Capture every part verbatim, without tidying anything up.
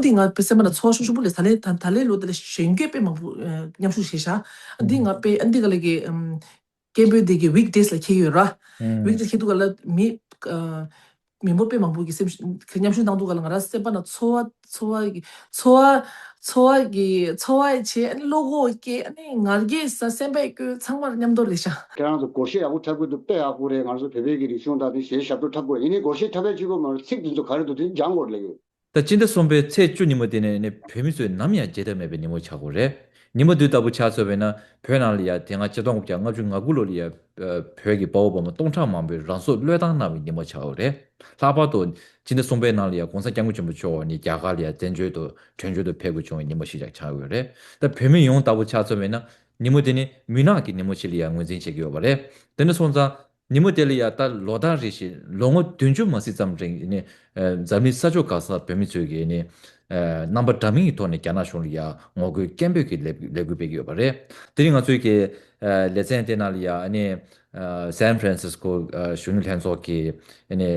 འདི་ང་དཔེ་སེམས་པ་ན་ཚོར་བ་ཤུགས་ཆེན་པོ་སླེབས། ད་ལན་ད་ད་ལན་ལོ་དེ་ལ་གཞོན་སྐྱེས་དཔེ་མང་པོ་ཨ་མཉམ་ཞུགས་བྱས་ཤག་འདི་ང་དཔེ་ཨ་འདི་ག་ལ་གི་ཨམ་སྐད་འབོད་འདི་གི་weekdays ལ་འཁེལ་ཡོད་ར། weekdays འཁེལ་དུས་ག་ལ་མི་ཨ་མི་འབོར་དཔེ་མང་པོ་གི་སེམས་ཤུགས་མཉམ་ཞུགས་གནང་དུས་ག་ལ་ང་རང་སེམས་པ་ན་ཚོར་བ་ཚོར་བ་གི་ཚོར་བ་ཚོར་བ་གི་ཚོར་བ་བྱས། ཨ་ནི་བློ་ཁོག་སྐྱེས། ཨ་ནི་ང་རྒྱལ་ཟ། སེམས་པ་སྐྱོ། ཚང་མར་མཉམ་དུ་རེད་ཤག་ཁྱེད་རང་ཚོ་སྒོར་གཞས་ཡག་པོ་འཁྲབ་གི་འདུག་དཔེ་ཡག་པོ་རེད། ང་ཚོ་བོད་པའི་གི་རིག་གཞུང་དང་དེ་གཞས་ཞབས་བྲོ་འཁྲབ་དགོས། ཡིན་ནའི་སྒོར་གཞས་འཁྲབ་པའི་གཅིག་པོ་མ་རེད། ཚིག་འདི་ཚོ་ག་རེ་འདུག་དེ་སྦྱང་དགོས་རེད་ལབ་ཡོད། ད་སྤྱི་ཟླ་གསུམ་པའི་ཚེས་བཅུ་ཉིན་མོ་དེ་ནི་ནི་བོད་མི་ཚོས་ནམ་ཡང་བརྗེད་ཐབས་མེད་པའི་ཉིན་མོ་ཆགས་ཀྱི་ཡོད་རེད། ཉིན་མོ་དུས་ལྟ་བུ་ཆགས་ཚར་བས་ན་བོད་ནང་ལ་ཡ་དེ་སྔ་ཆིག་སྟོང་དགུ་བརྒྱ་ལྔ་བཅུ་ང་དགུ་ལོ་ལ་ཡ་བོད་ཀྱི་དཔའ་བོ་དཔའ་མོ་སྟོང་ཕྲག་མང་པོས་རང་སྲོག་བློས་བཏང་གནང་བའི་ཉིན་མོ་ཆགས་ཀྱི་ཡོད་རེད། ལྷག་པར་དུ་སྤྱི་ཟླ་གསུམ་པའི་ནང་ལ་ཡ་༸གོང་ས་༸སྐྱབས་མགོན་ཆེན་པོ་མཆོག་ནི་རྒྱ་གར་ལ་ཡ་བཙན་བྱོལ་དུ་བྲོས་བྱོལ་དུ་ཕེབས་དགོས་བྱུང་བའི་ཉིན་མོ་ཞིག་ཀྱང་ཆགས་ཀྱི་ཡོད་རེད། ད་བོད་མི་ཡོངས་ལྟ་བུ་ཆགས་ཚར་བས་ན་ཉིན་མོ་དེ་ནི་མུན་ནག་གི་ཉིན་མོ་ཞིག་ལ་ཡ་ངོས་འཛིན་བྱེད་ཀྱི་ཡོད་པ་རེད། དེ་འདྲ་སོང་ཙང་། ཉིན་མོ་དེ་ལ་ཡ་ད་ལོ་ལྟར་རེ་བཞིན་ལོ་ངོ་བདུན་ཅུ་མ་ཟིན་ཙམ་རིང་ནི་ཨ་འཛམ་གླིང་ས་ཕྱོགས་གང་སར་བོད་མི་ཚོས་ཀྱི་ནི་ཨ་རྣམ་པ་འདྲ་མིན་གྱི་ཐོག་ནས་རྒྱ་ནག་གཞུང་ལ་ཡ་ངོ་རྒོལ་སྐད་འབོད་ཀྱི་ལས་ལས་འགུལ་སྤེལ་གྱི་ཡོད་པ་རེད། དེ་རིང་ང་ཚོའི་གི་ཨ་ལེ་ཚན་དེ་ནང་ལ་ཡ་ཨ་ནི་ཨ་སན་ཧྥ་རན་སིས་ཀོ་ཨ་གཞོན་ནུ་ལྷན་ཚོགས་ཀྱི་ཨ་ནི་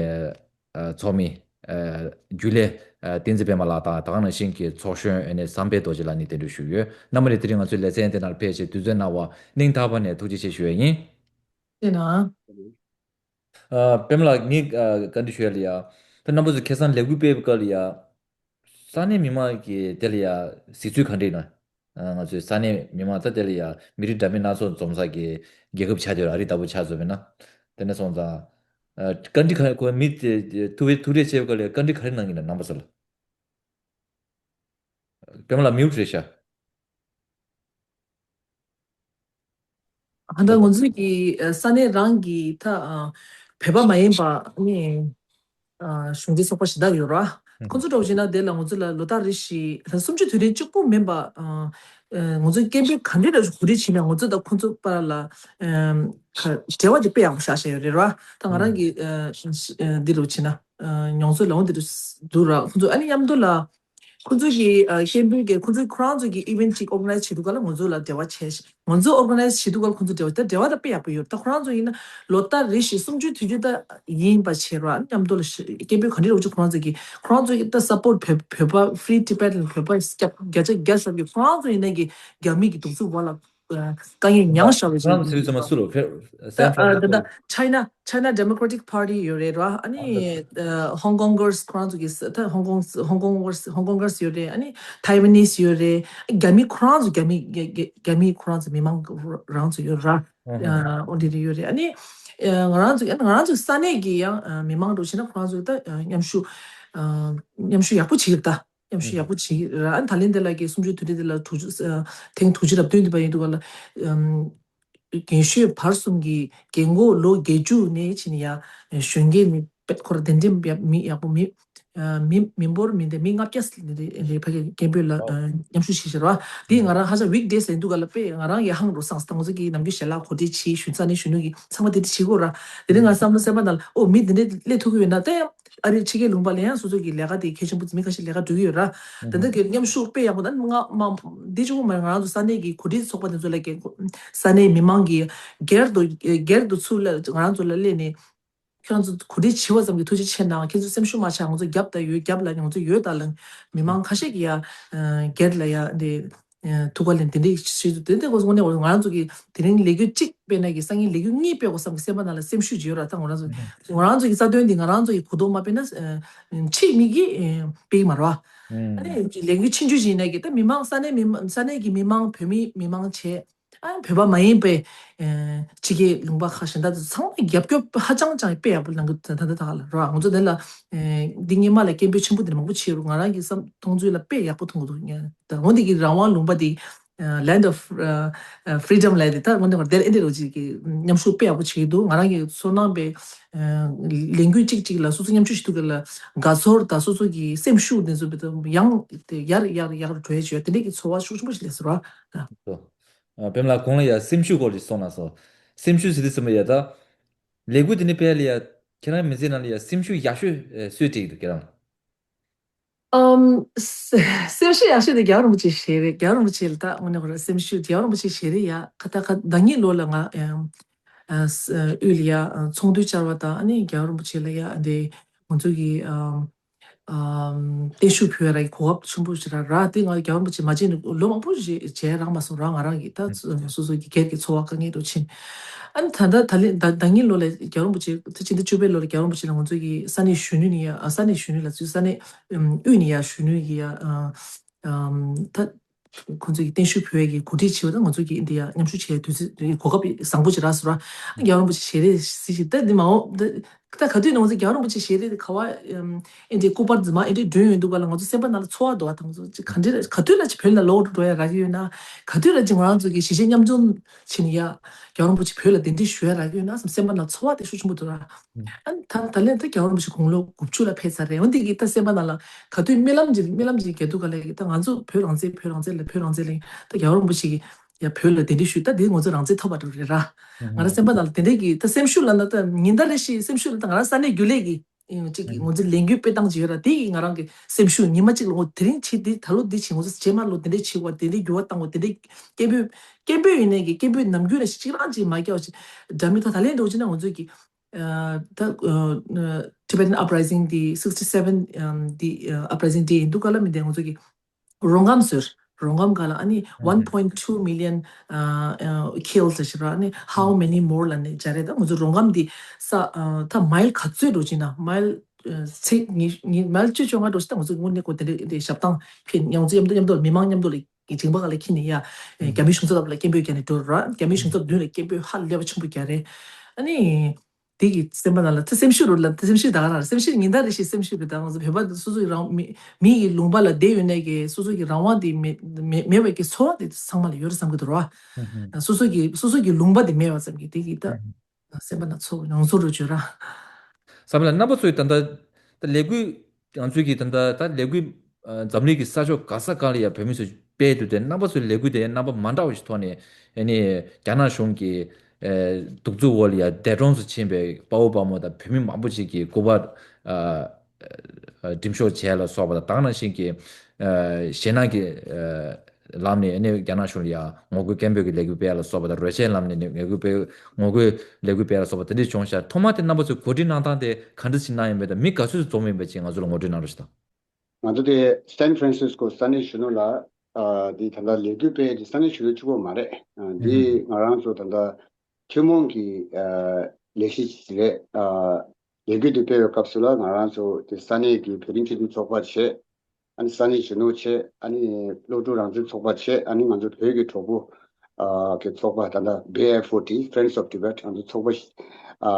ཨ་ཚོགས་མི་ཨ་རྒྱུན་ལས་ཨ་བསྟན་འཛིན་པད་མ་ལགས་དང་། ད་ག་ནང་བཞིན་གྱི་ཚོགས་གཞོན་ཨ་ནི་བསམ་འཕེལ་རྡོ་རྗེ་ལགས་ནས་གདན་འདྲེན་ཞུས་ཡོད། རྣམ་པ་ནས་དེ་རིང་ང་ཚོའི་ལེ་ཚན་དེ་ནང་ཕེབས་བྱས་དུས་ཚོད་གནང་བར་སྙིང་ཐག་པ་ནས་ཐུགས་རྗེ་ཆེ་ཞུ་ཡ་ཡིན། ཡིན་ན། ཨ་པད་མ་ལགས། ངས་ཨ་བཀའ་འདྲི་ཞུ་ཡ་ལ་ཡ། ད་རྣམ་པ་ཚོ་ཁ་སང་ལས་འགུལ་སྤེལ་བའི་སྐབས་ལ་ཡ། ས་གནས་མི་མང་གིས་དེ་ལ་ཡ་གཟིགས་ཚུལ་ག་འདྲ་ཡིན་ན། ཨ་ང་ཚོའི་ས་གནས་མི་མང་ད་དེ་ལ་ཡ་མི་རིགས་འདྲ་མིན་སྣ་ཚོགས་འཛོམས་ས་གི་རྒྱལ་ཁབ་ཆགས་བསྡད་ཡོད་རེད། ཨ་རི་ལྟ་བུ་ཆགས་ཚར་བས་ན། དེ་འདྲ་སོང་ཙང་། ཨ་བཀའ་འདྲི་ག་རེ་ཁོ་མི་དེ་ཐུག་པའི་ཐུག་འཕྲད་བྱས་པའི་སྐབས་ལ་ཡ་བཀའ་འདྲི་ག་རེ་གནང་གི་ཡིན་ན། རྣམ་པ་ཚོ་ལ། པད་མ་ལགས་མིའུ་ཊི་རེད་ཤག་ཧ་ད་ང་ཚོའི་གི་ཨ་ས་གནས་རང་གི་ད་ཨ་བོད་པ་མ་ཡིན་པ་ནི་ཨ་གཞུང་འབྲེལ་ཚོགས་པ་གཞན་དག་ཡོད་ར། ཁོང་ཚོ་འདྲ་བོ་བྱས་ན་དེ་ལ་ང་ཚོ་ལ་ལོ་ལྟར་རེ་བཞིན་ད་གསུམ་བཅུའི་དུས་དྲན་གཅིག་པུ་མིན་པ་ཨ་ཨ་ང་ཚོའི་སྐད་འབོད་ག་འདྲ་འདྲ་གོ་སྒྲིག་བྱས་ན་ང་ཚོ་དང་ཁོང་ཚོ་བར་ལ་ཨ་ག་འབྲེལ་བ་དེ་དཔེ་ཡག་པོ་བཞག་བཞག་ཡོད་རེད་ར། ད་ང་རང་གི་ཨ་འདི་རུ་བྱས་ན་ཨ་མྱོང་ཚོར་ལ་འོང་འདི་རུ་འདུག་ར། ཁོང་ཚོ་ཨ་ནི་མཉམ་དུ་ལ། ཁོ་ཚོ་གི་ཨ་སྐད་འབོད་ཀྱི་ཁོ་ཚོས་ཁོ་རང་ཚོ་གི་ཨི་ཝེན་ཊི་ཅིག་ཨོར་ག་ནའི་ཛི་བྱེད་དུས་སྐབས་ལ་ང་ཚོ་ལ་འབྲེལ་བ་བྱས་ཤག་ང་ཚོ་ཨོར་ག་ནའི་ཛི་བྱེད་དུས་སྐབས་ལ་ཁོ་ཚོ་འབྲེལ་བ་ད་འབྲེལ་བ་ད་དཔེ་ཡག་པོ་ཡོད། ད་ཁོ་རང་ཚོ་ཡིན་ན་ལོ་ལྟར་རེ་བཞིན་གསུམ་བཅུའི་དུས་ཚོད་ད་ཡིན་པ་བྱས་ར། མཉམ་དུ་ལ་ཤ་སྐད་འབོད་ག་འདྲ་རེད་པ། ཁོ་རང་ཚོ་གི་ཁོ་རང་ཚོ་གི་ད་སབ་པོར་ཊི་བོད་བོད་པ་Free Tibet ལ་བོད་པ་སྐྱབས་བརྒྱ་ཆ་བརྒྱ་ཟེར་གི་ཁོ་རང་ཚོ་ཡིན་ན་གི་རྒྱ་མི་གི་གདུག་རྩུབ་འོག་ལ་དཀའ་ངལ་མྱངས་བཞག་པའི་ཁོ་རང་ཚོ་ཚོད་ཚོད་མ་སུ་ལོ་ཕེ་ད་སན་ཨ་ད་ད་ཕྲན་སི་ཀོ་China China Democratic Party ཡོད་རེད་ར། ཨ་ནི་ཨ་Hong Kongers ཁོ་རང་ཚོ་གི་ད་Hong Kong Hong Kongers Hong Kongers ཡོད་རེད། ཨ་ནི་Taiwanese ཡོད་རེད། རྒྱ་མི་ཁོ་རང་ཚོ་རྒྱ་མི་རྒྱ་རྒྱ་རྒྱ་མི་ཁོ་རང་ཚོ་མི་མང་རང་ཚོ་ཡོད་ར། ཨ་འོ་འདི་རེད་ཡོད་རེད། ཨ་ནི་ཨ་ང་རང་ཚོ་ང་རང་ཚོ་ས་གནས་ཀྱི་ཡང་ཨ་མི་མང་འདྲ་བྱས་ན་ཁོ་རང་ཚོ་ད་ཨ་མཉམ་ཞུགས་ཨ་མཉམ་ཞུགས་ཡག་པོ་བྱེད་ཀྱི་ད། མཉམ་ཞུགས་ཡག་པོ་བྱེད་ཀྱི་ར། ཨ་ནི་ད་ལན་དེ་ལ་གི་གསུམ་བཅུའི་དུས་དྲན་དེ་ལ་དྲུག་ཅུ་ཨ་ཐེངས་དྲུག་ཅུ་རེ་བདུན་འདི་པ་ཡིན་འདུག་ག་ལ། ཨམ་རྒན་ཤོས་བར་གསུམ་གྱི་རྒན་གོག་ལོ་བརྒྱད་ཅུ་ནས་ཕྱིན་ནས་ཡ་གཞོན་སྐྱེས་མི་དཔེ་ཁོ་ར་གདན་འདྲེན་ཡག་མི་ཡག་པོ་མི་ཨ་མི་མི་འབོར་མི་འདི་མི་ལྔ་བརྒྱ་ལས་རེ་ཕ་གི་སྐད་འབོད་ལ་ཨ་མཉམ་ཞུགས་བྱེད་བཞིན་ར། དེ་ང་རང་ཧ་ཅང་weekdays ཡིན་འདུག་ག་ལ་དཔེ་ང་རང་ཡ་ཧང་རོ་སངས་ད་ང་ཚོ་གི་ནམ་རྒྱུན་ཞལ་ལག་གོ་སྒྲིག་བྱེད་ཞུ་ས་ནས་གཞོན་ནུ་གི་ཚང་མ་དེ་འདྲ་བྱེད་དགོས་ར། དེ་ནས་ང་བསམ་བློ་སེམས་པ་ནང་ལ་ཨོ་མི་དེ་འདྲ་སླེབས་ཐུབ་ཀྱི་ཡོད་ན་ད་ཨ་རི་ཕྱི་རྒྱལ་ལུང་པ་ལ་ཡང་སོ་སོ་གི་ལས་ཀ་དེ་གལ་ཆེན་པོ་མི་ཁ་ཤས་ལས་ཀ་འགྲོ་གི་ཡོད་ར། དེ་འདྲ་གི་མཉམ་ཞུགས་དཔེ་ཡག་པོ་ད་ང་མ་འདི་གཅིག་པོ་མ་རེད། ང་རང་ཚོ་ས་གནས་ཀྱི་གོ་སྒྲིག་ཚོགས་པ་དེ་ཚོ་ལ་ཀྱི་ས་གནས་མི་མང་གི་སྒེར་དུ་སྒེར་དུ་ཚུར་ལ་ང་རང་ཚོ་ལ་སླེབས་ནས་ཁྱེད་རང་ཚོ་གོ་སྒྲིག་བྱས་པ་ཙམ་གྱིས་ཐུགས་རྗེ་ཆེ་གནང་། ཁྱེད་ཚོ་སེམས་ཤུགས་མ་ཆག་ང་ཚོ་རྒྱབ་ད་ཡོད། རྒྱབ་ལ་ང་ཚོ་ཡོད་ད་ལ་མི་མང་ཁ་ཤས་ཀྱི་ཡ་སྒེར་ལ་ཡ་འདི། ཐུགས་ཁ་ལེན་དེ་འདྲའི་ཞིག་ཏུ་དེ་འདྲ་གོ་སོང་ནས་ང་རང་ཚོ་གི་དེ་རིང་ལས་འགུལ་གཅིག་སྤེལ་ན་གི་སང་ཉིན་ལས་འགུལ་གཉིས་སྤེལ་དགོས་བསམ་གི་སེམས་པ་ནང་ལ་སེམས་ཤུགས་ཅིག་ཡོད་ར། ད་ང་རང་ཚོ་ང་རང་ཚོ་གི་རྩ་དོན་འདི་ང་རང་ཚོ་གི་གོ་རྟོགས་མ་སྤེལ་ན་ཕྱི་མི་གི་སྤེལ་གི་མ་རེད་བ། ཨ་ནི་ལས་འགུལ་ཆུང་ཆུང་ཞིག་ཡིན་ན་གི་ད་མི་མང་ས་གནས་མི་མང་ས་གནས་ཀྱི་མི་མང་བོད་མི་མི་མང་བྱས་ཨ་བོད་པ་མ་ཡིན་པའི་ཕྱི་རྒྱལ་ལུང་པ་ཁག་གཞན་དག་ཚོ་ཚང་མ་རྒྱབ་སྐྱོར་ཧ་ཅང་ཅང་དཔེ་ཡག་པོ་ལང་གི་ད་ད་ད་ལ་ར། ང་ཚོ་དེ་ལ་འདི་སྔོན་མ་ལ་སྐད་འབོད་ཆེན་པོ་དེ་མང་པོ་བྱས་རུང་ང་རང་གི་བསམ་མཐོང་ཚུལ་ལ་དཔེ་ཡག་པོ་མཐོང་གི་འདུག་ད་འོ་འདི་གི་རང་དབང་ལུང་པ་འདི་land of freedom ལབ་དེ་ད་དངོས་གནས་ཁོ་དེར་ཨེ་འདྲ་རོ་ཅིག་གི་མཉམ་ཞུགས་དཔེ་ཡག་པོ་བྱེད་ཀྱི་འདུག་ང་རང་གི་ཚོར་སྣང་པའི་ལས་འགུལ་གཅིག་གཅིག་ལ་སོ་སོ་མཉམ་ཞུགས་བྱེད་དུས་ཀ་ལ་དགའ་ཚོར་དང་སོ་སོ་གི་སེམས་ཤུགས་དེ་ཚོ་ཡང་དེ་ཡར་ཡར་ཡར་འགྲོ་ཡ་བྱོས་དེ་འདྲས་ཀྱི་ཚོར་བ་ཤུགས་ཆེན་པོ་ཞིག་སླེབས་སོང་ར། ཨ་པད་མ་ལགས་གོང་ལ་ཡ་སེམས་ཤུགས་སྐོར་ཞིག་གསུངས་གནང་སོང་། སེམས་ཤུགས་ཟེར་དུས་ཙམ་པ་ཡ་ད་ལས་འགུལ་དེ་ནི་སྤེལ་ཡ་ཁྱེད་རང་མི་ཚེ་ནང་ལ་ཡ་སེམས་ཤུགས་ཡག་ཤོས་སུས་སྤྲད་ཀྱི་འདུག་ཁྱེད་རང་ལ། ཨམ། སེམས་ཤུགས་ཡག་ཤོས་དེ་རྒྱལ་བ་རིན་པོ་ཆེ་ཞལ་རས། རྒྱལ་བ་རིན་པོ་ཆེ་ལ་ད་དངོས་གནས་ཁོ་རང་སེམས་ཤུགས་རྒྱལ་བ་རིན་པོ་ཆེ་ཞལ་རས་ཡ་ཁ་ད་ཁ་ཟླ་ཉིན་ལོ་ལ་ང་ཨམ། ཨ་ས་དབུས་ལ་ཡ་ཨ་ཚོགས་འདུ་བཅར་བ་དང་ཨ་ནི་རྒྱལ་བ་རིན་པོ་ཆེ་ལ་ཡ་ཨ་འདི་ང་ཚོ་གི་ཨམ། ཨམ། བརྟན་བཞུགས་ཕུལ་བའི་གོ་སྐབས་ཆེན་པོ་ཞིག་རག་ར། དེ་ང་རྒྱལ་བ་རིན་པོ་ཆེ་མ་མཇལ་ནས་ལོ་མང་པོ་ཞིག་མཇལ་རག་མ་སོང་ར། ང་རང་གི་ད་སོ་སོ་གི་སྒེར་གྱི་འཚོ་བ་དཀའ་ངལ་དུ་ཕྱིན། ཨ་ནི་ད་ལྟ་ད་ལན་ད་ད་ཉིན་ལོ་ལ་རྒྱལ་བ་རིན་པོ་ཆེ་ད་ཕྱི་ཟླ་བཅུ་པའི་ལོ་ལ་རྒྱལ་བ་རིན་པོ་ཆེ་ལ་ང་ཚོ་གི་ས་གནས་གཞོན་ནུ་ནས་ཡ་ཨ་ས་གནས་གཞོན་ནུ་ལ་ཚུད་ས་གནས་ཨམ་དབུས་ནས་ཡ་གཞོན་ནུ་གི་ཡ་ཨ་ཨམ་ད། ཁོང་ཚོས་ཀྱི་བརྟན་བཞུགས་ཕུལ་བའི་གི་གོ་སྒྲིག་བྱས་པ་དང་ང་ཚོས་ཀྱི་འདི་ཡ་མཉམ་ཞུགས་བྱས་དུས་ཚོད་གོ་སྐབས་བཟང་པོ་ཅིག་རག་སོང་ར། རྒྱལ་བ་རིན་པོ་ཆེ་ཞལ་རས་གཟིགས་ཤིག་ད་འདི་མ་འོངས་ད་ད་ག་དུས་ན་ང་ཚོ་རྒྱལ་བ་རིན་པོ་ཆེ་ཞལ་རས་དེ་ག་བ་ཨེ་འདྲའི་སྐུ་པར་འཛིན་མ་ཨེ་འདྲའི་སྒྲོན་ཡོང་འདུག་ག་ལ་ང་ཚོ་སེམས་པ་ནང་ལ་ཚོར་བ་འདུག་ག་ད་ང་ཚོ་ཅིག་ག་འདྲའི་ག་དུས་ལ་ཅིག་བོད་ལ་ལོག་འགྲོ་ཡ་རག་གི་ཡོད་ན། ག་དུས་ལ་ཅིག་ང་རང་ཚོ་གི་གཞིས་བྱེས་མཉམ་འཛོམས་ཕྱིན་ཡ། རྒྱལ་བ་རིན་པོ་ཆེ་བོད་ལ་གདན་འདྲེན་ཞུ་ཡ་རག་གི་ཡོད་ན་བསམ་སེམས་པ་ནང་ཚོར་བ་དེ་ཤུགས་ཆེན་པོ་འདུག་ར། ཨ་ནི་ད་ད་ལན་ད་རྒྱལ་བ་རིན་པོ་ཆེ་དགུང་ལོ་དགུ་བཅུ་ལ་ཕེབས་ཚར་རེད། འོན་ཏེ་གི་ད་སེམས་པ་ནང་ལ་ག་དུས་རྨི་ལམ་གྱི་རྨི་ལམ་གྱི་རྒྱལ་དུ་ག་ལ་གི་ད་ང་ཚོ་བོད་རང་བཙན་བོད་རང་བཙན་ལ་བོད་རང་བཙན་ལ་ད་རྒྱལ་བ་རིན་པོ་ཆེ་གི་ཡ་བོད་ལ་གདན་འདྲེན་ཞུས་ད་དེ་ང་ཚོ་རང་བཙན་ཐོབ་པ་འགྲོ་རེད་ར། ང་རང་སེམས་པ་ནང་ལ་དེ་འདྲས་གི་ད་སེམས་ཤུགས་ལ་ན་ད་ཉིན་ལྟར་རེ་བཞིན་སེམས་ཤུགས་ལ་ད་ང་རང་ས་གནས་རྒྱུན་ལས་ཀྱི་ཡིན་གཅིག་གི་ང་ཚོ་ལས་འགུལ་སྤེལ་སྟངས་ཅིག་ཡོད་ར། དེ་གི་ང་རང་གི་སེམས་ཤུགས་ཉི་མ་གཅིག་ལ་འོ་དེ་རིང་བྱེད་དེ་ད་ལོ་འདི་བྱེད་ང་ཚོ་རྗེས་མ་ལོ་དེ་འདྲས་བྱེད་དགོས་དེ་འདྲས་འགྱུར་བ་བཏང་དགོས་དེ་འདྲས་སྐད་འབོད་སྐད་འབོད་ཡིན་ནའི་གི་སྐད་འབོད་ནམ་རྒྱུན་ལ་གཅིག་རང་གཅིག་མ་སྐྱོ་ཞིག་འདྲ་མི་ད་ད་ལན་འགྲོ་ཅི་ན་ང་ཚོས་གི་ད་Tibetan Uprising the sixty seven the Uprising Day འདུག་ག་ལ་མི་འདས་ང་ཚོས་གི་རོང་སྒམ་ཟེར། རོང་སྒམ་ག་ལ་ཨ་ནི་one point two million killed ཞེས་པ་ཨ་ནི་how many more ལ་ནི་སྦྱར་རེད། ད་ང་ཚོ་རོང་སྒམ་འདི་ས་ད་མའིལ་ག་ཚོད་འགྲོ་ཅི་ན་མའིལ་ཚིག་ཉི་ཉི་མའིལ་བཅུ་བཅོ་ལྔ་འགྲོ་ཞིག་ད་ང་ཚོ་དངོས་གནས་ཀོ་དེ་འདྲའི་ཞབས་ཏང་ཕེབས་ང་ཚོ་མཉམ་དུ་མཉམ་དུ་མི་མང་མཉམ་དུ་ལ་མཇིང་པ་ག་ལ་ཁྱི་ནི་ཡ་རྒྱ་མི་གཞུང་ཚབ་ལ་སྐད་འབོད་རྒྱག་ནས་འགྲོ་ར། རྒྱ་མི་གཞུང་ཚབ་མདུན་ལ་སྐད་འབོད་ཧ་ལས་པ་ཆེན་པོ་རྒྱག་རེད། ཨ་ནི། དེ་གི་སེམས་པ་ནང་ལ་ད་སེམས་ཤུགས་རུ་ལ་ད་སེམས་ཤུགས་ད་ག་རང་སེམས་ཤུགས་ཉིན་ལྟར་རེ་བཞིན་སེམས་ཤུགས་རེ་ད་ང་ཚོ་བོད་པ་སོ་སོ་ཡི་རང་མི་མི་ཡི་ལུང་པ་ལ་བསྡད་ཡོད་ནས་ཀྱི་སོ་སོ་གི་རང་དབང་དེ་མེད་མེད་མེད་པའི་གི་ཚོར་བ་དེ་ཚང་མ་ལ་ཡོད་རེད་བསམ་གི་འདུག་ར། སོ་སོ་གི་སོ་སོ་གི་ལུང་པ་དེ་མེད་པ་ཙམ་གྱི་དེ་གི་ད་སེམས་པ་ན་ཚོར་ཡོངས་ཚོར་རུ་བརྗོད་ར། བསམ་ལ་རྣམ་པ་ཚོའི་ད་ལྟ་ད་ལས་འགུལ་ང་ཚོའི་གི་ད་ལྟ་ད་ལས་འགུལ་འཛམ་གླིང་གི་ས་ཕྱོགས་ག་ས་ག་ལ་ཡང་བོད་མི་ཚོས་སྤེལ་འདུག་སྟེ་རྣམ་པ་ཚོའི་ལས་འགུལ་དེ་རྣམ་པ་མ་འདྲ་བ་ཞིག་ཐོག་ནས་ཨ་ནི་རྒྱ་ནག་གཞུང་གི་གདུག་རྩུབ་འོག་ལ་ཡང་འདས་གྲོངས་སུ་ཕྱིན་པའི་དཔའ་བོ་དཔའ་མོ་དང་བོད་མི་མང་པོ་ཞིག་གི་སྐུ་པར་འགྲེམས་འཇོག་བྱས་ལ་སོགས་པ་དང་ད་ག་ནང་བཞིན་གྱི་ཞེད་སྣང་གི་ལམ་ནས་ཨ་ནི་རྒྱ་ནག་གཞུང་ལ་ཡང་ངོ་རྒོལ་སྐད་འབོད་ཀྱི་ལས་འགུལ་སྤེལ་ལ་སོགས་པ་དང་རོལ་ཆའི་ལམ་ནས་ངོ་རྒོལ་སྤེལ་ངོ་རྒོལ་ལས་འགུལ་སྤེལ་ལ་སོགས་པ་དེ་འདྲ་བྱུང་ཤག་ཐོག་མ་དེ་རྣམ་པ་ཚོས་གོ་སྒྲིག་གནང་སྟངས་དེ་ག་འདྲ་ཞིག་གནང་ཡིན་པས་དང་མི་ག་ཚོད་ཙམ་འཛོམས་ཡིན་པ་ཅིག་ང་ཚོ་ལ་ངོ་སྤྲོད་གནང་རོགས་ཞུ་དང་། ང་ཚོ་དེ་སན་ཧྥ་རན་སིས་ཀོ་ས་གནས་གཞོན་ནུ་ལ་ཨ་དེ་ད་ལྟ་ལས་འགུལ་སྤེལ་དེ་ས་གནས་གཞོན་ནུ་གཅིག་པོ་མ་རེད། ཨ་དེ་ང་རང་ཚོ་ད་ལྟ་ཐུན་མོང་གི་ཨ་ལས་གཞི་ཞིག་རེད། ཨ་ལས་འགུལ་དེ་སྤེལ་བའི་སྐབས་སུ་ལ་ང་རང་ཚོ་དེ་ས་གནས་ཀྱི་བོད་རིགས་སྤྱི་མཐུན་ཚོགས་པ་བྱས། ཨ་ནི་ས་གནས་གཞོན་ནུ་བྱས། ཨ་ནི་སློབ་ཕྲུག་རང་བཙན་ཚོགས་པ་བྱས། ཨ་ནི་ང་ཚོ་བོད་ཀྱི་གྲོགས་པོ་ཨ་གི་ཚོགས་པ་ད་ལྟ་བྷི་ཨེཕ་ཨོ་ཊི་Friends of Tibet ང་ཚོ་ཚོགས་པ་ཨ་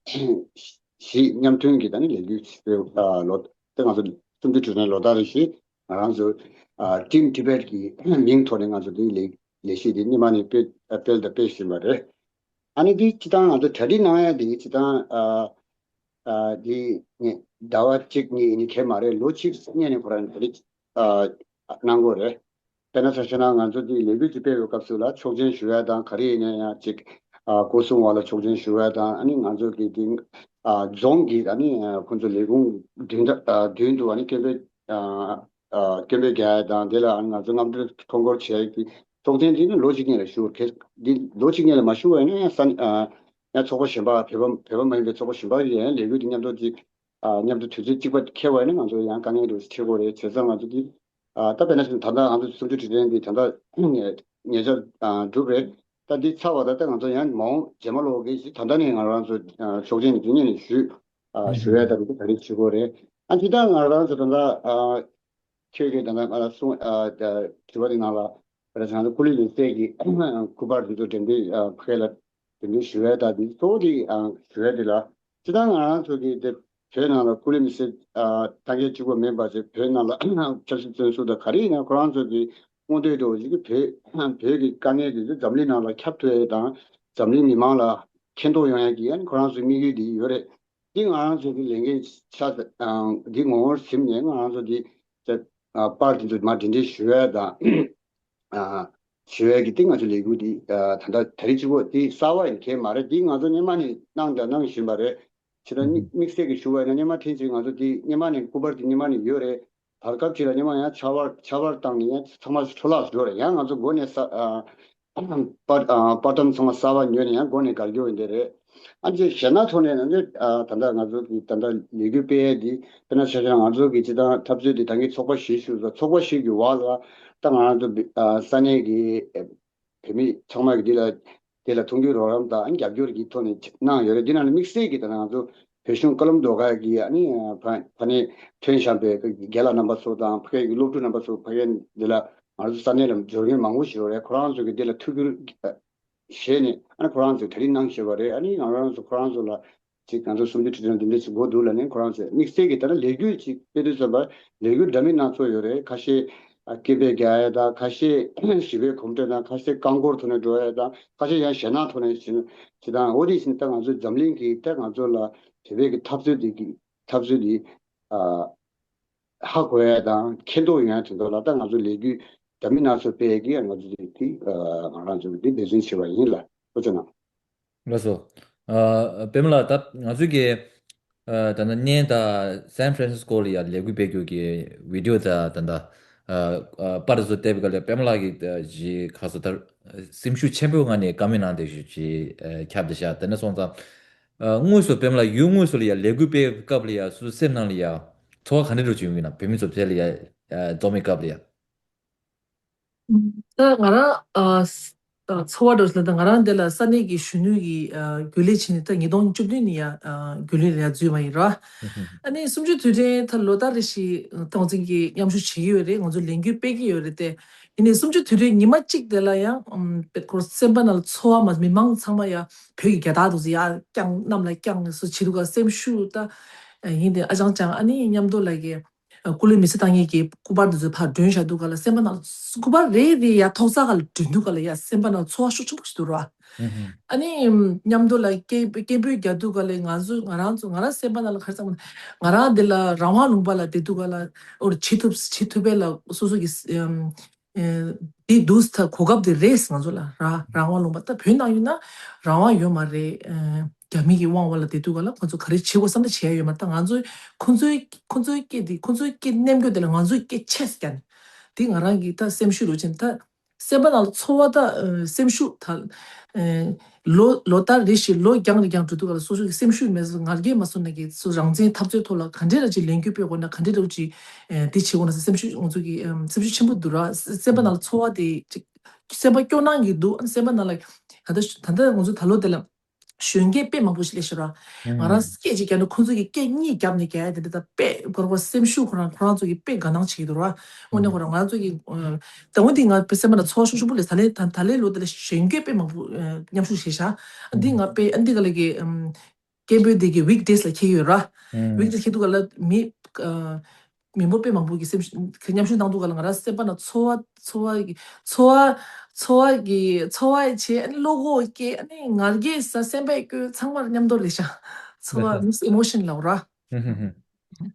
བཞི་མཉམ་མཐུན་གྱི་ད་ནི་ལས་འགུལ་སྤེལ་ཨ་ལོ་དེ་ང་ཚོ་གསུམ་བཅུ་དྲུག་ནས་ལོ་ལྟར་རེ་བཞིན་ང་རང་ཚོ་ཨ་Team Tibet གི་མིང་ཐོག་ནས་ང་ཚོ་དེ་ལས་ལས་གཞི་དེ་སྔོན་མ་ནས་སྤེལ་སྤེལ་དང་སྤེལ་བཞིན་པ་རེད། ཨ་ནི་འདི་སྤྱི་བཏང་ང་ཚོ་གྲ་སྒྲིག་གནང་ཡ་འདི་སྤྱི་བཏང་ཨ་ཨ་འདི་ངས་ཟླ་བ་གཅིག་གཉིས་ཡིན་གྱི་མ་རེད། ལོ་གཅིག་སྔོན་ནས་ཁོ་རང་གྲ་སྒྲིག་ཨ་གནང་དགོས་རེད། དཔེར་ན་ཆ་བཞག་ན་ང་ཚོ་འདི་ལས་འགུལ་ཅིག་སྤེལ་བའི་སྐབས་སུ་ལ་ཆོག་མཆན་ཞུ་ཡ་དང་ག་རེ་ཡིན་ན་ཡང་ཅིག་ཨ་སྐོར་སྲུང་བ་ལ་ཆོག་མཆན་ཞུ་ཡ་དང་ཨ་ནི་ང་ཚོ་གི་འདི་ཨ་རྫོང་གི་ཨ་ནི་ཁོ་ཚོ་ལས་ཁུངས་མདུན་ད་ཨ་མདུན་དུ་ཨ་ནི་སྐད་འབོད་ཨ། ཨ་སྐད་འབོད་རྒྱག་ཡ་དང་དེ་ལ་ང་ཚོ་རྔམ་སྟོན་ཐོ་འགོད་བྱེད་ཡ་གི་ཚོགས་ཆེན་འདི་ནི་ལོ་གཅིག་སྔོན་ལ་ཞུ་གལ་འདི་ལོ་གཅིག་སྔོན་ལ་མ་ཞུ་བ་ཡིན་ན་ཡང་ས་ཨ་ཡང་ཚོགས་པ་གཞན་པ་བོད་པ་བོད་པ་མ་ཡིན་པའི་ཚོགས་པ་གཞན་པ་ཡིན་ཡང་ལས་འགུལ་འདི་མཉམ་དུ་ཅིག་ཨ་མཉམ་དུ་དུས་ཚོད་གཅིག་པ་འཁེལ་བ་ཡིན་ན་ང་ཚོ་ཡང་དཀའ་ངལ་འདུག་འཕྲད་དགོས་རེད། བྱས་ཙང་ང་ཚོ་འདི་ཨ་ད་དཔེར་ན་ད་ལྟ་ང་ཚོ་གསུམ་བཅུ་དྲུག་ཅན་འདི་ད་ལྟ་ཉེ་ཆར་གྲུབ་རེད། ད་འདི་ཚར་བ་ད་ལྟ་ང་ཚོ་ཡང་མ་འོངས་རྗེས་མ་ལོག་གི་ད་ལྟ་ནས་ང་རང་ཚོ་ཚོགས་ཆེན་འདི་སྔོན་ནས་ཞུས་ཨ་ཞུ་ཡ་ད་འདི་ག་རེ་བྱེད་དགོས་རེད། ཨ་འདི་ད་ང་རང་ཚོ་ད་ལྟ་ཨ། ཁྱོད་ཀྱིས་ད་ལྟ་ང་ལ་གསུང་ཨ་ད་དྲི་བ་འདི་ནང་ལ་ར་ཚང་ལ་སྐུ་ལུས་མེ་བསྲེགས་ཀྱི་སྐུ་པར་འདི་ཚོ་འགྲེམས་སྟོན་ཨ་ཕ་གི་ལ་འགྲེམས་སྟོན་ཞུ་བའི་ད་འདི་གཙོ་བོ་འདི་ཨ་ཞུ་བའི་འདི་ལ་སྤྱིར་བཏང་ང་རང་ཚོ་གི་དེ་བོད་ནང་ལ་སྐུ་ལུས་མེ་བསྲེགས་ཨ་ཐང་གའི་གཅིག་པོ་མིན་པ་ཚེ་བོད་ནང་ལ་ཆབ་སྲིད་བཙོན་ཟུར་དང་ག་རེ་ཡིན་ན་ཁོ་རང་ཚོ་གི་མངོན་འདོད་འདྲ་བོ་ཞིག་གི་བོད་བོད་ཀྱི་དཀའ་ངལ་འདི་ཚོ་འཛམ་གླིང་ནང་ལ་ཁྱབ་ཐུབ་ཡ་དང་འཛམ་གླིང་མི་མང་ལ་མཁྱེན་རྟོགས་ཡོང་ཡ་གི་ཡ་ནི་ཁོ་རང་ཚོའི་དམིགས་ཡུལ་འདི་ཡོད་རེད། འདི་ང་རང་ཚོ་གི་ལས་འགན་ཆགས་ཨང་འདི་ངོ་བོར་ཟིན་ནས་ང་རང་ཚོ་འདི་ཅ་ཨ་པར་འདི་ཚོ་མར་འདྲེན་འདྲེན་ཞུ་ཡ་དང་ཨ་ཞུ་ཡ་གི་འདི་ང་ཚོ་ལས་འགུལ་འདི་ཨ་ད་ལྟ་ད་རེས་གཅིག་པོ་འདི་གསར་བ་ཡིན་གྱི་མ་རེད། འདི་ང་ཚོ་སྔོན་མ་ནས་གནང་དང་གནང་བཞིན་པ་རེད། ཕྱི་དྲོ་དམིགས་དམིགས་བསལ་གྱི་ཞུ་བ་ཡིན་ན་སྔོན་མ་ཐེངས་གཅིག་ང་ཚོ་འདི་སྔོན་མ་ནས་སྐུ་པར་འདི་སྔོན་མ་ནས་ཡོད་རེད། བར་སྐབས་ཅིག་ལ་སྔོན་མ་ཡང་ཕྱག་པར་ཕྱག་པར་བཏང་ནས་ཡང་ཚང་མ་འཕྲོ་བརླག་འགྲོ་རེད། ཡང་ང་ཚོ་མགོ་ནས་ས་ཨ་པར་ཨ་པར་ཏམ་ཚང་མ་གསར་པ་ཉོས་ནས་ཡང་མགོ་ནས་བརྒལ་རྒྱུ་ཡིན་དེ་རེད། ཨ་ཅེ་གཞན་ན་ཐོག་ནས་ནི་ཨ་ད་ལྟ་ང་ཚོ་གི་ད་ལྟ་ལས་འགུལ་སྤེལ་ཡས་འདི་དཔེར་ན་ཆ་བཞག་ང་ཚོ་གི་སྤྱི་བཏང་འཐབ་རྩོད་འདི་ད་གིན་ཚོགས་པ་བཞི་ཞུ་ཚོགས་པ་བཞི་གི་བར་ལ་ད་ང་རང་ཚོ་ཨ་ས་གནས་ཀྱི་བོད་མི་ཚང་མ་གི་འདི་ལ་དེ་ལ་མཐོང་ཆུང་རོགས་རམ་དང་རྒྱབ་སྐྱོར་གྱི་ཐོག་ནས་གནང་ཡོད་རེད། འདི་ནང་ལ་དམིགས་བསལ་གྱི་ད་ལྟ་ང་ཚོ་བོད་གཞུང་བཀའ་སློབ་ཟློས་གར་གྱི་ཨ་ནི་ཕ་ཕ་ནས་ཐོན་བཞག་པའི་རྒན་ལགས་རྣམ་པ་ཚོ་དང་ཕ་གིའི་སློབ་ཕྲུག་རྣམ་པ་ཚོ་ཕ་གིའི་འདི་ལ་ང་ཚོ་ས་གནས་ལ་འབྱོར་མཁན་མང་པོ་ཞིག་ཡོད་རེད། ཁོ་རང་ཚོ་གི་འདི་ལ་ཐུགས་ཁུར་བཞེས་ནས་ཨ་ནི་ཁོ་རང་ཚོས་གྲ་སྒྲིག་གནང་བཞིན་པ་རེད། ཨ་ནི་ང་རང་ཚོ་ཁོ་རང་ཚོ་ལ་ཅིག་ང་ཚོ་གསུམ་བཅུ་དྲུག་ཅུ་འདི་འདྲ་ཞིག་དགོས་འདུག་ལབ་ནས་ཁོ་རང་ཚོས་དམིགས་བསལ་གྱི་ད་ལྟ་ལས་འགུལ་ཅིག་སྤེལ་དུས་ཙམ་པ་ལས་འགུལ་འདྲ་མིན་སྣ་ཚོགས་ཡོད་རེད། ཁ་ཤས་ཨ་སྐད་འབོད་རྒྱག་ཡ་དང་ཁ་ཤས་ཞི་བའི་གོམ་བགྲོད་དང་ཁ་ཤས་རྐང་འཁོར་ཐོག་ནས་འགྲོ་ཡ་དང་ཁ་ཤས་ཡང་ཞེད་སྣང་ཐོག་ནས་ཞེད་སྣང་ཞེ་སྡང་འོ་དེ་བཞིན་ད་ང་ཚོ་འཛམ་གླིང་གི་ད་ང་ཚོ་ལ་བོད་པའི་གི་འཐབ་རྩོད་འདི་གི་འཐབ་རྩོད་འདི་ཨ། ཧ་གོ་ཡ་དང་མཁྱེན་རྟོགས་ཡོང་ཡ་དོན་དག་ལ་ད་ང་ཚོ་ལས་འགུལ་འདྲ་མིན་སྣ་ཚོགས་སྤེལ་གྱི་ང་ཚོ་དེ་དེ་ང་རང་ཚོ་གི་དེ་འབད་བརྩོན་བྱས་པ་ཡིན་ལ་ཨོ་ཅག་ན། ལགས་སོ། ཨ་པདྨ་ལགས་ད་ང་ཚོ་གི་ཨ་ད་ལྟ་གནས་ད་སན་ཧྥ་རན་སིས་ཀོ་ལ་ཡ་ལས་འགུལ་སྤེལ་རྒྱུ་གི་བི་ཌི་ཡོ་ད་ད་ལྟ་ཨ་ཨ་པར་ཚོ་བལྟས་པའི་སྐབས་ལ་པདྨ་ལགས་ཀྱི་ཨ་ཞིག་ཁ་སོ་ད་སེམས་ཤུགས་ཆེན་པོའི་ངང་ནས་བཀའ་མོལ་གནང་བསྡད་ཞུ་ཅིག་ཨ་ཁྱབ་བསྡད་ཤག་དེ་ནས་སོང་ཙང་། ཨ་དངོས་སུ་པདྨ་ལགས་ཡུལ་དངོས་སུ་ལ་ཡ་ལས་འགུལ་སྤེལ་སྐབས་ལ་ཡ་སོ་སོའི་སེམས་ནང་ལ་ཡ་ཚོར་བ་ག་འདྲ་འདྲ་བྱུང་ཡོད་ན་བོད་མི་ཚོ་དེ་ལ་ཡ་ཨ་འཛོམས་པའི་སྐབས་ལ་ཡ། ད་ང་རང་ཨ་ཨ་ཚོར་བ་འདྲ་ཞིག་ལ་ད་ང་རང་འདི་ལ་ས་གནས་ཀྱི་གཞོན་ནུ་ཡི་ཨ་རྒྱུན་ལས་བྱས་ནས་ད་ཉིས་སྟོང་བཅུ་བདུན་ནས་ཡ་ཨ་རྒྱུན་ལས་ལ་ཡ་འཛུལ་བ་ཡིན་ར། ཨ་ནི་གསུམ་བཅུའི་དུས་དྲན་ད་ལོ་ལྟར་རེ་བཞིན་སྟངས་འཛིན་གྱིས་མཉམ་ཞུགས་བྱེད་ཀྱི་ཡོད་རེད། ང་ཚོ་ལས་འགུལ་སྤེལ་གྱི་ཡོད་རེད་དེ། ཡིན་ནའི་གསུམ་བཅུ་དུས་དྲན་ཉི་མ་གཅིག་དེ་ལ་ཡང་ཨམ་པེ་ཁོ་སེམས་པ་ནང་ལ་ཚོར་བ་མ་མི་མང་ཚང་མ་ཡང་བོད་ཀྱི་རྒྱལ་དར་འདུག་ཟེར་ཡ་བརྐྱངས་གནམ་ལ་བརྐྱངས་ནས་སུ་བྱེད་འདུག་ག་སེམས་ཤུགས་ད་ཡིན་ཏེ་ཨ་ཅང་ཅང་ཨ་ནི་མཉམ་དུ་ལ་གི་སྐུ་ལུས་མེ་སྲེག་བཏང་མཁན་གྱི་སྐུ་པར་འདི་ཚོ་ཕར་སྒྲོན་བཞག་འདུག་ག་ལ་སེམས་པ་ནང་ལ་སྐུ་པར་རེ་རེ་ཡ་ཐོག་ས་ག་ལ་སྒྲོན་འདུག་ག་ལ་ཡ་སེམས་པ་ནང་ཚོར་བ་ཤུགས་ཆེན་པོ་ཞིག་འདུག་ར། ཨ་ནི་མཉམ་དུ་ལ་སྐད་སྐད་འབོད་རྒྱག་འདུག་ག་ལ་ང་ཚོ་ང་རང་ཚོ་ང་རང་སེམས་པ་ནང་ལ་ག་རེ་བསམ་ང་རང་འདི་ལ་རང་དབང་ལུང་པ་ལ་བསྡད་འདུག་ག་ལ་འོར་བྱེད་ཐུབ་བྱེད་ཐུབ་པའི་ལ་སོ་སོ་གི་ཨམ། ཨེ་འདི་འདུག་ད་གོ་སྐབས་དེ་རེད་ང་ཚོ་ལ་ར་རང་དབང་ལུང་པ་ད་བོད་ནང་ཡོད་ན་རང་དབང་ཡོད་མ་རེད། ཨེ་རྒྱ་མི་གི་དབང་བ་ལ་བསྡད་འདུག་ག་ལ་ཁོ་ཚོ་ག་རེ་བྱེད་དགོས་བསམ་ད་བྱེད་ཡ་ཡོད་མ་རེད། ད་ང་ཚོ་ཁོ་ཚོའི་ཁོ་ཚོའི་སྐད་དེ་ཁོ་ཚོའི་སྐད་གནས་མགོ་དེ་ལ་ང་ཚོའི་སྐད་ཆེ་ས་ཀྱང་དེ་ང་རང་གི་ད་སེམས་ཤུགས་རུ་ཆེན་ད་སེམས་པ་ནང་ལ་ཚོར་བ་ད་ཨེ་སེམས་ཤུགས་ད་ཨེ་ལོ་ལོ་ལྟར་རེ་བཞིན་ལོ་རྒྱང་རིང་རྒྱང་འགྲོ་དུས་ག་ལ་སོ་སོ་གི་སེམས་ཤུགས་མེད་སོ་ངར་སྐད་མ་སོང་ན་གི་སོ་རང་བཙན་འཐབ་རྩོད་ཐོག་ལ་ག་འདྲས་ར་ཅིག་ལས་འགུལ་སྤེལ་དགོས་ན་ག་འདྲས་ར་ཅིག་ཨེ་འདི་བྱེད་དགོས་ན་སེམས་ཤུགས་ང་ཚོ་གི་ཨེ་སེམས་ཤུགས་ཆེན་པོ་འདུག་ར། སེམས་པ་ནང་ལ་ཚོར་བ་དེ་ཅིག་སེམས་པ་སྐྱོ་སྣང་གི་འདུག་སེམས་པ་ནང་ལ་ད་ལྟ་ད་ལྟ་ང་ཚོ་ད་ལོ་དེ་ལ་གཞོན་སྐྱེས་དཔེ་མང་པོ་ཞིག་སླེབས་ཤག་ར། ང་རང་སྐད་ཅིག་རྒྱབ་ན་ཁོང་ཚོ་གི་སྐད་གཉིས་རྒྱབ་ནས་རྒྱག་ཡ་དེ་འདྲ་ད་དཔེ་ཁོ་རང་སེམས་ཤུགས་ཁོ་རང་ཁོ་རང་ཚོ་གི་དཔེ་དགའ་སྣང་བྱེད་ཀྱི་འདུག་ར། དངོས་གནས་ཁོ་རང་ང་རང་ཚོ་གི་ད་འོན་ཏེ་ང་དཔེ་སེམས་པ་ནང་ཚོར་བ་ཤུགས་ཆེན་པོ་སླེབས་ད་ལན་ད་ད་ལན་ལོ་དེ་ལ་གཞོན་སྐྱེས་དཔེ་མང་པོ་མཉམ་ཞུགས་བྱས་ཤག་འདི་ང་དཔེ་ཨ་འདི་ག་ལ་གི་སྐད་འབོད་འདི་གི་weekdays་ལ་འཁེལ་ཡོད་ར། weekdays་འཁེལ་དུས་ག་ལ་མི་མི་འབོར་དཔེ་མང་པོ་གི་སེམས་ཤུགས་མཉམ་ཞུགས་གནང་དུས་ག་ལ་ང་རང་སེམས་པ་ནང་ཚོར་བ་ཚོར་བ་གི་ཚོར་བ་ཚོར་བ་གི་ཚོར་བ་བྱས་ཨ་ནི་བློ་ཁོག་སྐྱེས་ཨ་ནི་ངར་སྐད་ས་སེམས་པའི་སྐྱོ་ཚང་མར་མཉམ་དུ་ལས་ཤག་ཚོར་བ་mixed emotion་ལབ་ར།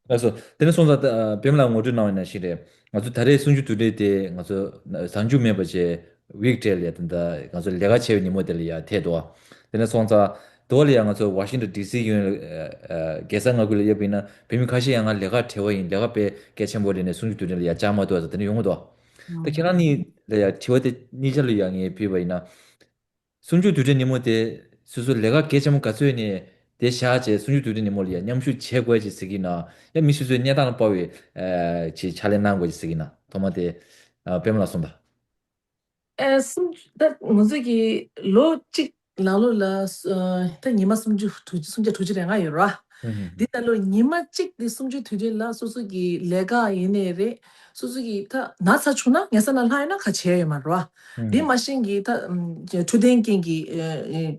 ལགས་སོ། དེ་ནས་སོང་ཙང་ད་བེམ་ལ་ངོ་སྤྲོད་གནང་བའི་ནང་བཞིན་རེད། ང་ཚོ་ད་རེས་གསུམ་བཅུ་དུས་དྲན་དེ་ང་ཚོ་གཟའ་མཇུག་མིན་པ་བྱས་weekday་ལ་ད་ལྟ་ང་ཚོ་ལས་ཀ་བྱས་པའི་ཉིན་མོ་དེ་ལ་ཡ་ཐད་དོ། དེ་ནས་སོང་ཙང་དོ་ལ་ཡ་ང་ཚོ་Washington D C་ཡོང་རྒྱལ་ས་མངའ་ཁུལ་ལ་ཡོད་པ་ཡིན་ན་བོད་མི་ཁ་ཤས་ཡང་ང་ལས་ཀ་བྲེལ་བ་ཡིན་ལས་ཀ་དཔེ་གལ་ཆེན་པོ་རེད་ནས་གསུམ་བཅུ་དུས་དྲན་ལ་ཡ་བཅར་མ་ཐུབ་པ་དེ་འདྲ་ཡོང་གི་འདུག་ད་ཁྱེད་རང་གཉིས་ལ་ཡ་དྲི་བ་དེ་གཉིས་ཆ་ལ་ཡ་ངས་ཕུལ་བ་ཡིན་ན། གསུམ་བཅུ་དུས་དྲན་ཉིན་མོ་དེ་སོ་སོ་ལས་ཀ་གལ་ཆེན་པོ་ག་ཚོད་ནས་དེ་བཞག་བྱས་གསུམ་བཅུ་དུས་དྲན་ཉིན་མོ་ལ་ཡ་མཉམ་ཞུགས་བྱེད་དགོས་ཅེས་ཟེར་གྱི་ན་ཡ་མི་སོ་སོའི་གནས་སྟངས་ལ་དཔག་པའི་ཨ་ཅེས་ཕྱག་ལས་གནང་དགོས་ཅེས་ཟེར་གྱི་ན་ཐོག་མ་དེ་ཨ་པདྨ་ལགས་གསུངས་དང་། ཨ་གསུམ་ད་ང་ཚོ་གི་ལོ་གཅིག་ནང་ལོགས་ལ་ཨ་ད་ཉི་མ་སུམ་ཅུ་དྲུག་ཅུ་སུམ་བརྒྱ་དྲུག་ཅུ་རེ་ལྔ་ཡོད་ར། འདི་ད་ལོ་ཉི་མ་གཅིག་འདི་སུམ་ཅུ་དུས་དྲན་ལ་སོ་སོ་གི་ལས་ཀ་ཡིན་ནའི་རེད། སོ་སོ་གི་ད་ན་ཚ་བྱུང་ན་ཉལ་ས་ནང་ལྷག་ཡོད་ན་ག་བྱས་ཡོད་མ་རེད་བ། འདི་མ་གཞི་གི་ད་འཕྲོད་བསྟེན་རྐྱེན་གྱི་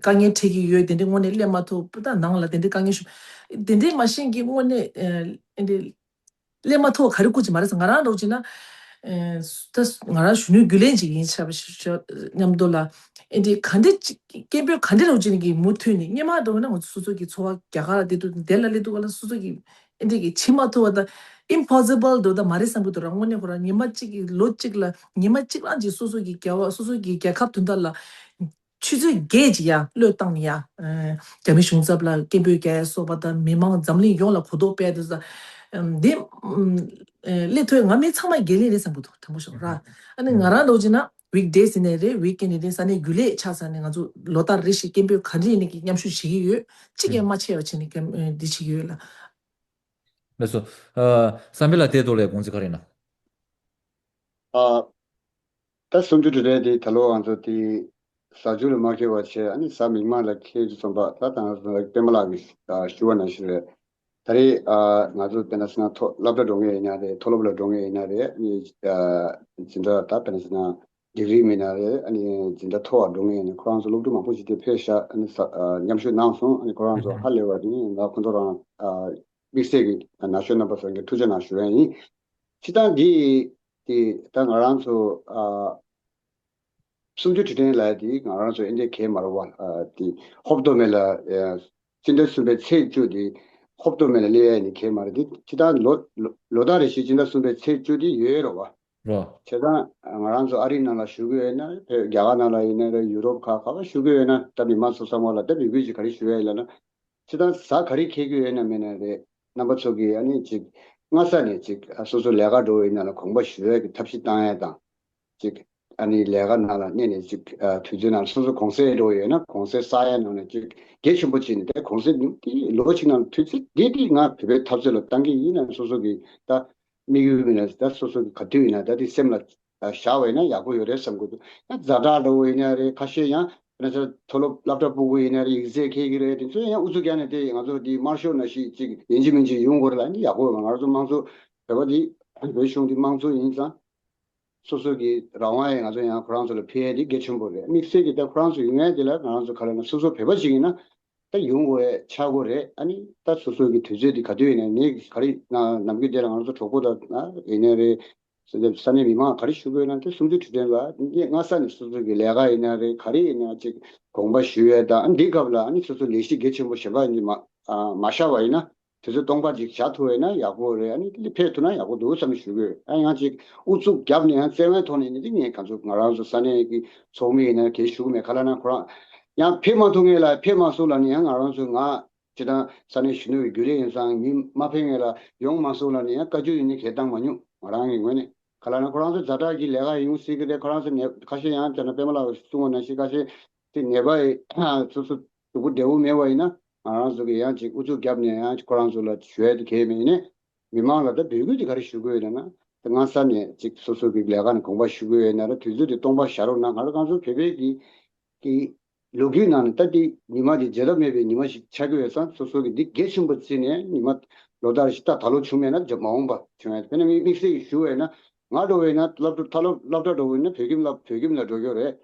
དཀའ་ངལ་འཕྲད་ཀྱི་ཡོད་དེ་འདྲའི་དངོས་གནས་སླེབས་མ་ཐུབ་ད་ནང་ལ་དེ་འདྲའི་དཀའ་ངལ་ཞུ་དེ་འདྲའི་མ་གཞི་གི་དངོས་གནས་ཨེ་འདྲའི་སླེབས་མ་ཐུབ་ག་རེ་བསྐུར་གྱི་མ་རེད་ཟེར་ང་རང་རོགས་བྱས་ན་ཨེ་ད་ང་རང་གཞོན་ནུའི་རྒྱུན་ལས་ཅིག་ཡིན་ཆགས་པ་ཞིག་མཉམ་དུ་ལ་ཨེ་འདྲའི་ག་འདྲ་ཅིག་སྐད་འབོད་ག་འདྲ་རོགས་བྱས་ནས་གི་མུ་མཐུད་ནས་སྔོན་མ་འདྲ་བོ་ན་ང་ཚོ་སོ་སོ་གི་འཚོ་བ་རྒྱ་གར་ལ་བསྡད་དུས་དེ་ལ་སླེབས་དུས་ག་ལ་སོ་སོ་གི་ཨེ་འདྲའི་གི་བྱེད་མ་ཐུབ་པ་དང་impossible་འདྲ་བོ་ད་མ་རེད་བསམ་གི་འདུག་ར། དངོས་གནས་ཁོ་རང་ཉི་མ་གཅིག་གི་ལོ་གཅིག་ལ་ཉི་མ་གཅིག་རང་གི་སོ་སོ་གི་རྒྱལ་བ་སོ་སོ་གི་རྒྱལ་ཁབ་དོན་དག་ལ་ཆུ་ཚོད་བརྒྱད་ཅིག་ཡ་བློས་བཏང་ནས་ཡ། རྒྱ་མི་གཞུང་ཚབ་ལ་སྐད་འབོད་རྒྱག་ཡ་སོགས་པ་དང་མི་མང་འཛམ་གླིང་ཡོངས་ལ་གོ་རྟོགས་སྤེལ་དུས་ས། འདི་སླེབས་ཐུབ་ང་མི་ཚང་མ་འགན་ལེན་རེད་བསམ་གི་འདུག་དྲང་པོ་ཞུ་ར། ཨ་ནི་ང་རང་འདྲ་བོ་བྱས་ན་ weekdays ཡིན་ནའི་རེད། weekend ཡིན་ནའི་ས་གནས་རྒྱུན་ལས་ཆགས་ཚར་ནས་ང་ཚོ་ལོ་ལྟར་རེ་བཞིན་སྐད་འབོད་ག་འདྲ་ཡིན་ནའི་མཉམ་ཞུགས་བྱེད་ཀྱི་ཡོད། གཅིག་ཀྱང་མ་ཆད་པ་བྱས་ནས་འདི་བྱེད་ཀྱི་ཡོད་ལ། ལགས་སོ། བསམ་འཕེལ་ལགས་དེའི་ཐོག་ལ་དགོངས་ཚུལ་ག་རེ་ཡིན་ན། ཨ། ད་གསུམ་བཅུ་དྲུག་ལོའི་དེ་ད་ལོ་ང་ཚོ་དེ་གཟའ་མཇུག་ལ་མ་འཁེལ་བ་བྱས། ཨ་ནི་གཟའ་མིག་དམར་ལ་འཁེལ་རྗེས་ཙམ་པ། ད་ད་ང་ཚོ་པད་མ་ལགས་ཀྱིས་ཞུ་བ་ནང་བཞིན་རེད། ད་རེས་ང་ཚོ་དཔེར་ན་ཟེར་ན་མཐོ་སློབ་གྲྭ་འགྲོ་མཁན་ཡིན་ན་རེད། མཐོ་སློབ་ལ་འགྲོ་མཁན་ཡིན་ན་རེད། ཨ་ནི་འཛིན་གྲྭ་ད་དཔེར་ན་ཟེར་ན་ཌིག་རི་མིན་ན་རེད། ཨ་ནི་འཛིན་གྲྭ་མཐོ་བ་འགྲོ་མཁན་ཡིན་ན་ཁོ་རང་ཚོ་སློབ་ཕྲུག་མང་པོ་ཞིག་དེ་ཕེབས་ཤག་ཨ་ནི་ས་ཨ་མཉམ་ཞུགས་གནང་སོང་། ཨ་ནི་ཁོ་རང་ཚོ་ཧ་ལས་པ་དེ་ནི་ང་ཁོ་ཚོ་རང་ཨ་དམིགས་བསལ་གྱི་ནག་ཆུ་རྣམ་པ་ཚོ་གི་ཐུགས་རྗེ་གནང་ཞུ་ཡ་ཡིན། སྤྱིར་བཏང་འདི་དེ་ད་ང་རང་ཚོ་ཨ་གསུམ་བཅུ་དྲུག་ལོའི་ལ་དེ་ང་རང་ཚོ་ཨེ་འདྲའི་གས་མ་རེད་པ། ཨ་དེ་ཧོབ་ཏོ་མེ་ལ་ཨ་སྤྱི་ཟླ་གསུམ་པའི་ཚེས་བཅུ་དེ་ཧོབ་ཏོ་མེ་ལ་སླེབས་ཡ་ནི་གས་མ་རེད། དེ་སྤྱིར་བཏང་ལོ་ལོ་ལོ་ལྟར་རེ་བཞིན་སྤྱི་ཟླ་གསུམ་པའི་ཚེས་བཅུ་དེ་ཡོད་རེད་པ། རོ། བྱས་ཙང་ང་རང་ཚོ་ཨ་རིའི་ནང་ལ་བཞུགས་ཀྱི་ཡོད་ན་བོད་རྒྱ་གར་ནང་ལ་ཡིན་ན་རེད། ཡུ་རོབ་ཁག་ག་པར་བཞུགས་ཀྱི་ཡོད་ན། ད་མི་མང་ཚོ་ཚང་མ་ལ་ད་འབོད་སྐུལ་ཅིག་ག་རེ་ཞུ་ཡ་ཡིན་ལབ་ན། སྤྱིར་བཏང་གཟའ་ག་རེ་འཁེལ་གྱི་ཡོད་ན་མེད་ན་རེད། རྣམ་པ་ཚོ་གིས་ཨ་ནི་ཅིག་སྔ་ས་ནས་ཅིག་ཨ་སོ་སོ་ལས་ཀ་འགྲོ་བའི་ནང་ལ་དགོངས་པ་ཞུ་ཡ་གི་ཐབས་ཤེས་བཏང་ཡ་དང་། ཅིག་ཨ་ནི་ལས་ཀ་ནང་ལ་གནས་ནས་ཅིག་ཨ་དུས་ཚོད་ནང་སོ་སོ་གུང་སེང་འགྲོ་ཡོད་ན་གུང་སེང་བསགས་ཡ་ནང་ནས་ཅིག་གལ་ཆེན་པོ་བྱས་ནས། དེ་གུང་སེང་དེ་ལོ་གཅིག་ནང་དུས་ཚོད་དེ་དེ་ང་བོད་པའི་འཐབ་རྩོད་ལ་བཏང་གི་ཡིན་ན། སོ་སོ་གི་ད་དམིགས་ཡུལ་ཡིན་ན། ད་སོ་སོ་གི་ག་དུས་ཡིན་ན་ད་དེ་སེམས་ལ་བཞག་པ་ཡིན་ན་ཡག་པོ་ཡོད་རེད་བསམ་གྱི་འདུག་ཡང་ཛ་དྲག་འགྲོ་བ་ཡིན་ན་རེད། ཁ་ཤས་ཡང་དཔེར་ན་ཆ་མཐོ་སློབ་སློབ་གྲྭ་ཕྲུ་གུ་ཡིན་ན་རེད། ཡིག་ཚད་འཁེལ་གྱི་རེད། དེ་ཚོ་ཡང་ཨུ་ཚུགས་རྒྱག་ནས་དེ་ང་ཚོ་དེ་དམར་ཤོག་ནང་བཞིན་ཅིག་ཡིན་གཅིག་མིན་གཅིག་ཡོང་དགོས་རེད་ལབ་ན་ཡག་པོ་ཡོད། ང་རང་ཚོ་དམངས་གཙོ་བོད་པ་དེ་བོད་གཞུང་དེ་དམངས་གཙོ་ཡིན་ཙང་། སོ་སོ་གི་རང་དབང་ཡང་ང་ཚོ་ཡང་ཁོ་རང་ཚོ་ལ་ཕུལ་ཡ་དེ་གལ་ཆེན་པོ་རེད། དམིགས་བསལ་གྱི་ད་ཁོ་རང་ཚོ་ཡོང་ཡ་དེ་ལ་ང་རང་ཚོ་ག་ལབ་ན་སོ་སོ་བོད་པ་ཞིག་ཡིན་ན་ད་ཡོང་དགོས་ཡ་ཆགས་ཀྱི་རེད། ཨ་ནི་ད་སོ་སོ་གི་དུས་ཚོད་དེ་ག་དུས་ཡིན་ན། ངས་ག་རེ་ན་ནམ་རྒྱུན་དེ་ལ་ང་རང་ཚོ་གྲོགས་པོ་དང་ཡིན་ནའི་རེད། ས་གནས་མི་མང་ག་རེ་ཞུ་དགོས་ན་དེ་གསུམ་བཅུ་དྲུག་ལོ་ལ་ངས་སྔ་ས་ནས་སོ་སོ་གི་ལས་ཀ་ཡིན་ན་རེད། ག་རེ་ཡིན་ན་ཅིག་དགོངས་པ་ཞུ་ཡ་དང་། ཨ་འདི་སྐབས་ལ་ཨ་ནི་སོ་སོ་ལས་གཞི་གལ་ཆེན་པོ་གཞན་པ་ཡིན་མ་ཨ་མ་བཞག་པ་ཡིན་ན། དུས་ཚོད་སྟོང་པ་ཅིག་བཞག་ཐུབ་པ་ཡིན་ན་ཡག་པོ་རེད། ཨ་ནི་དེ་ཕེབས་ཐུབ་ན་ཡག་པོ་འདུག་བསམ་ཞུ་གི་ཡོད། ཨ་ཡང་ཅིག་ཨུ་ཚུགས་བརྒྱབ་ནས་ཡང་བཙན་བྱོལ་ཐོག་ནས་ནི་དེ་ངས་ག་ཚོད་ང་རང་ཚོ་ས་གནས་ཀྱི་ཚོགས་མི་ཡིན་ན་གས་ཞུ་གི་མེད། ག་ལབ་ན་ཁོ་རང་ཡང་ཕེབས་མ་ཐུབ་མཁན་ལ་ཕེབས་མ་སོང་ལབ་ནས་ཡང་ང་རང་ཚོ་ང་སྤྱིར་བཏང་ས་གནས་གཞོན་ནུ་ཡི་རྒྱུན་ལས་ཡིན་ཙང་མི་མ་ཕེབས་མཁན་ལ་ཡོང་མ་སོང་ལབ་ནས་ཡང་བཀའ་བཀྱོན་ཡིན་ནི་གས་བཏང་མ་མྱོང་ང་རང་གི་ངོས་ནས། ག་ལབ་ན་ཁོ་རང་ཚོ་ཛ་དྲག་གི་ལས་ཀ་ཡོང་སྲིད་གི་རེད། ཁོ་རང་ཚོ་ནད་ཁ་ཤས་ཡང་བྱས་ན་པད་མ་ལགས་གསུངས་པ་ནང་བཞིན་ཁ་ཤས་དེ་ནད་པ་ཡི་སོ་སོ་སྡུག་པོ་བདེ་བོ་མེད་པ་ཡིན་ན། ང་རང་ཚོ་གི་ཡང་ཅིག་ཨུ་ཚུགས་བརྒྱབ་ནས་ཡང་ཁོ་རང་ཚོ་ལ་ཞུ་ཡ་དེ་གས་མེད། ཡིན་ནའི་མི་མང་ལ་ད་འབོད་སྐུལ་དེ་ག་རེ་ཞུ་དགོས་ཡོད་ན། ད་སྔ་ས་ནས་ཅིག་སོ་སོ་གི་ལས་ཀ་ནས་དགོངས་པ་ཞུ་དགོས་ཡོད་ན་ར་དུས་ཚོད་དེ་སྟོང་པ་བཞག་རོགས་གནང་། ང་རང་ཚོ་བོད་པའི་གི་གི་ལོ་རྒྱུས་ནང་ནས་ད་དེ་ཉི་མ་དེ་བརྗེད་ཐབས་མེད་པའི་ཉི་མ་ཞིག་ཆགས་ཀྱི་ཡོད་ཙང་། སོ་སོ་གི་འདི་གལ་ཆེན་པོ་བརྩིས་ནས་ཉི་མ་ལོ་ལྟར་ཞིག་ད་ད་ལོ་བྱུང་མེད་ན་མ་འོངས་པ་བྱུང་ཡ། དཔེར་ན་དམིགས་དམིགས་བསལ་གྱི་ཞུ་བ་ཡིན་ན་ང་འགྲོ་བ་ཡིན་ན་སློབ་གྲྭ་མཐོ་སློབ་སློབ་གྲྭ་འགྲོ་བ་ཡིན་ན་བོད་ཁྱིམ་ལ་བོད་ཁྱིམ་ལ་འགྲོ་གི་ཡོད་རེད།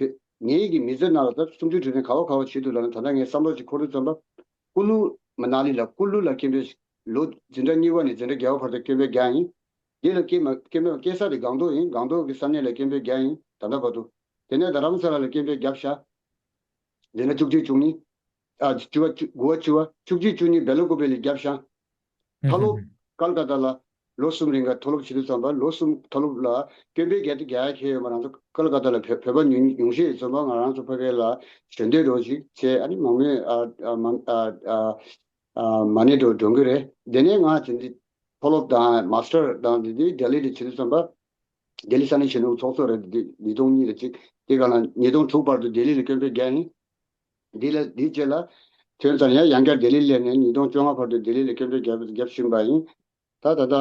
བོད་ངེད་ཀྱི་མི་ཚེ་ནང་ལ་ད་གསུམ་བཅུ་དྲུག་ནས་ག་བ་ག་བ་བྱེད་འདུག་ལབ་ན། ད་ལྟ་ངས་བསམ་བློ་ཅིག་འཁོར་དུས་ཙམ་པ་ཀུ་ལུ་མ་ན་ལི་ལ་ཀུ་ལུ་ལ་སྐད་འབོད་ལོ་འཛིན་གྲྭ་གཉིས་པ་ནས་འཛིན་གྲྭ་བརྒྱད་པ་བར་དུ་སྐད་འབོད་རྒྱག་ཡིན། འདི་ལ་སྐད་མ་སྐད་མ་སྐད་ས་དེ་སྒང་ཏོག་ཡིན། སྒང་ཏོག་གི་ས་གནས་ལ་སྐད་འབོད་རྒྱག་ཡིན་ད་ལྟ་བར་དུ། དེ་ནས་རྡ་རམ་ས་ལ་ལ་སྐད་འབོད་བརྒྱབ་ཤག་འདི་ན་བཅུ་གཅིག་བཅུ་གཉིས། ཨ་བཅུ་པ་བཅུ་དགུ་པ་བཅུ་པ་བཅུ་གཅིག་བཅུ་གཉིས་སྦེལ་ཀོབ་ལ་བརྒྱབ་ཤག་མཐོ་སློབ་ཀལ་ཀ་ཏ་ལ་ལོ་གསུམ་རིང་ག་མཐོ་སློབ་བྱེད་དུས་ཙམ་པ་ལོ་གསུམ་མཐོ་སློབ་ལ་སྐད་འབོད་རྒྱག་དུས་རྒྱག་ཡ་ཁེལ་ཡོད་མ། རང་ཚོ་ཀལ་ཀ་ཏ་ལ་བོད་བོད་པ་ཉུང་ཉུང་ཤས་ཡོད་ཙམ་པ་ང་རང་ཚོ་ཕ་གི་ལ་ཞལ་འདེབས་འདྲ་ཅིག་བྱས། ཨ་ནི་མང་མོས་ཨ་ཨ་མ་ཨ་ཨ་ཨ་མ་ཎི་འདྲ་སྒྲོན་གི་རེད། དེ་ནས་ང་དེ་འདི་མཐོ་སློབ་དང་མ་སི་ཊར་དང་དེ་འདི་ལྡི་ལི་དུ་བྱེད་དུས་ཙམ་པ་ལྡི་ལི་ས་གནས་གཞོན་ནུ་ཚོགས་གཙོ་རེད། དེ་ཉིས་སྟོང་གཉིས་དང་གཅིག་དེ་ག་ལ་ཉིས་སྟོང་དྲུག་བར་དུ་ལྡི་ལི་ལ་སྐད་འབོད་རྒྱག་ཡིན། འདི་ལ་འདིའི་རྗེས་ལ་ཐོན་ཚར། ཡང་ཡང་བསྐྱར་ལྡི་ལི་སླེབས་ནས་ཉིས་སྟོང་བཅོ་ལྔ་བར་དུ་ལྡི་ལི་ལ་སྐད་འབོད་བརྒྱབ་བརྒྱབ་བཞིན་པ་ཡིན། ད་ད་ལྟ་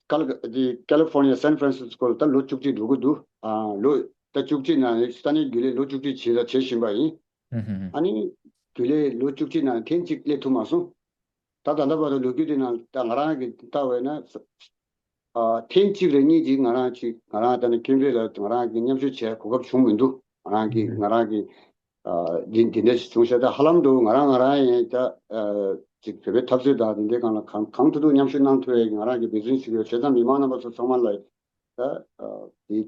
ཀལ་འདི་ཀ་ལི་ཧྥོར་ནི་ཡ་སན་ཧྥ་རན་སིས་ཀོ་ལ་ད་ལོ་བཅུ་གཅིག་འགྲོ་གི་འདུག་ཨ་ལོ་ད་བཅུ་གཅིག་ནང་ནས་ས་གནས་རྒྱུན་ལས་ལོ་བཅུ་གཅིག་བྱས་ད་བྱེད་བཞིན་པ་ཡིན། ཨ་ནི་རྒྱུན་ལས་ལོ་བཅུ་གཅིག་ནང་ཐེངས་གཅིག་སླེབས་ཐུབ་མ་སོང་། ད་ད་ལྟ་བར་དུ་ལོ་རྒྱུས་དེ་ནང་ད་ང་རང་གིས་ལྟ་བས་ན། ཨ་ཐེངས་གཅིག་རེ་གཉིས་ཅིག་ང་རང་ཅིག་ང་རང་ད་ནི་སྐད་འབོད་ལ་ང་རང་གིས་མཉམ་ཞུགས་བྱས་གོ་སྐབས་བྱུང་མི་འདུག་ང་རང་གིས་ང་རང་གིས་ཨ་འདི་འདི་འདྲ་ཞིག་བྱུང་ཤག་ད་ཧ་ལམ་འདུག་ང་རང་ང་རང་ཡིན་ད་ཨ་ཅིག་བོད་པའི་འཐབ་རྩོད་དང་དེ་འདྲའི་སྒང་ལ་གང་གང་ཐུབ་ཐུབ་མཉམ་ཞུགས་གནང་ཐུབ་ཡས་ང་རང་གིས་འབད་བརྩོན་ཞུ་གི་ཡོད། བྱས་ཙང་མི་མང་རྣམ་པ་ཚོ་ཚང་མ་ལ་ད་ཨ་འདི་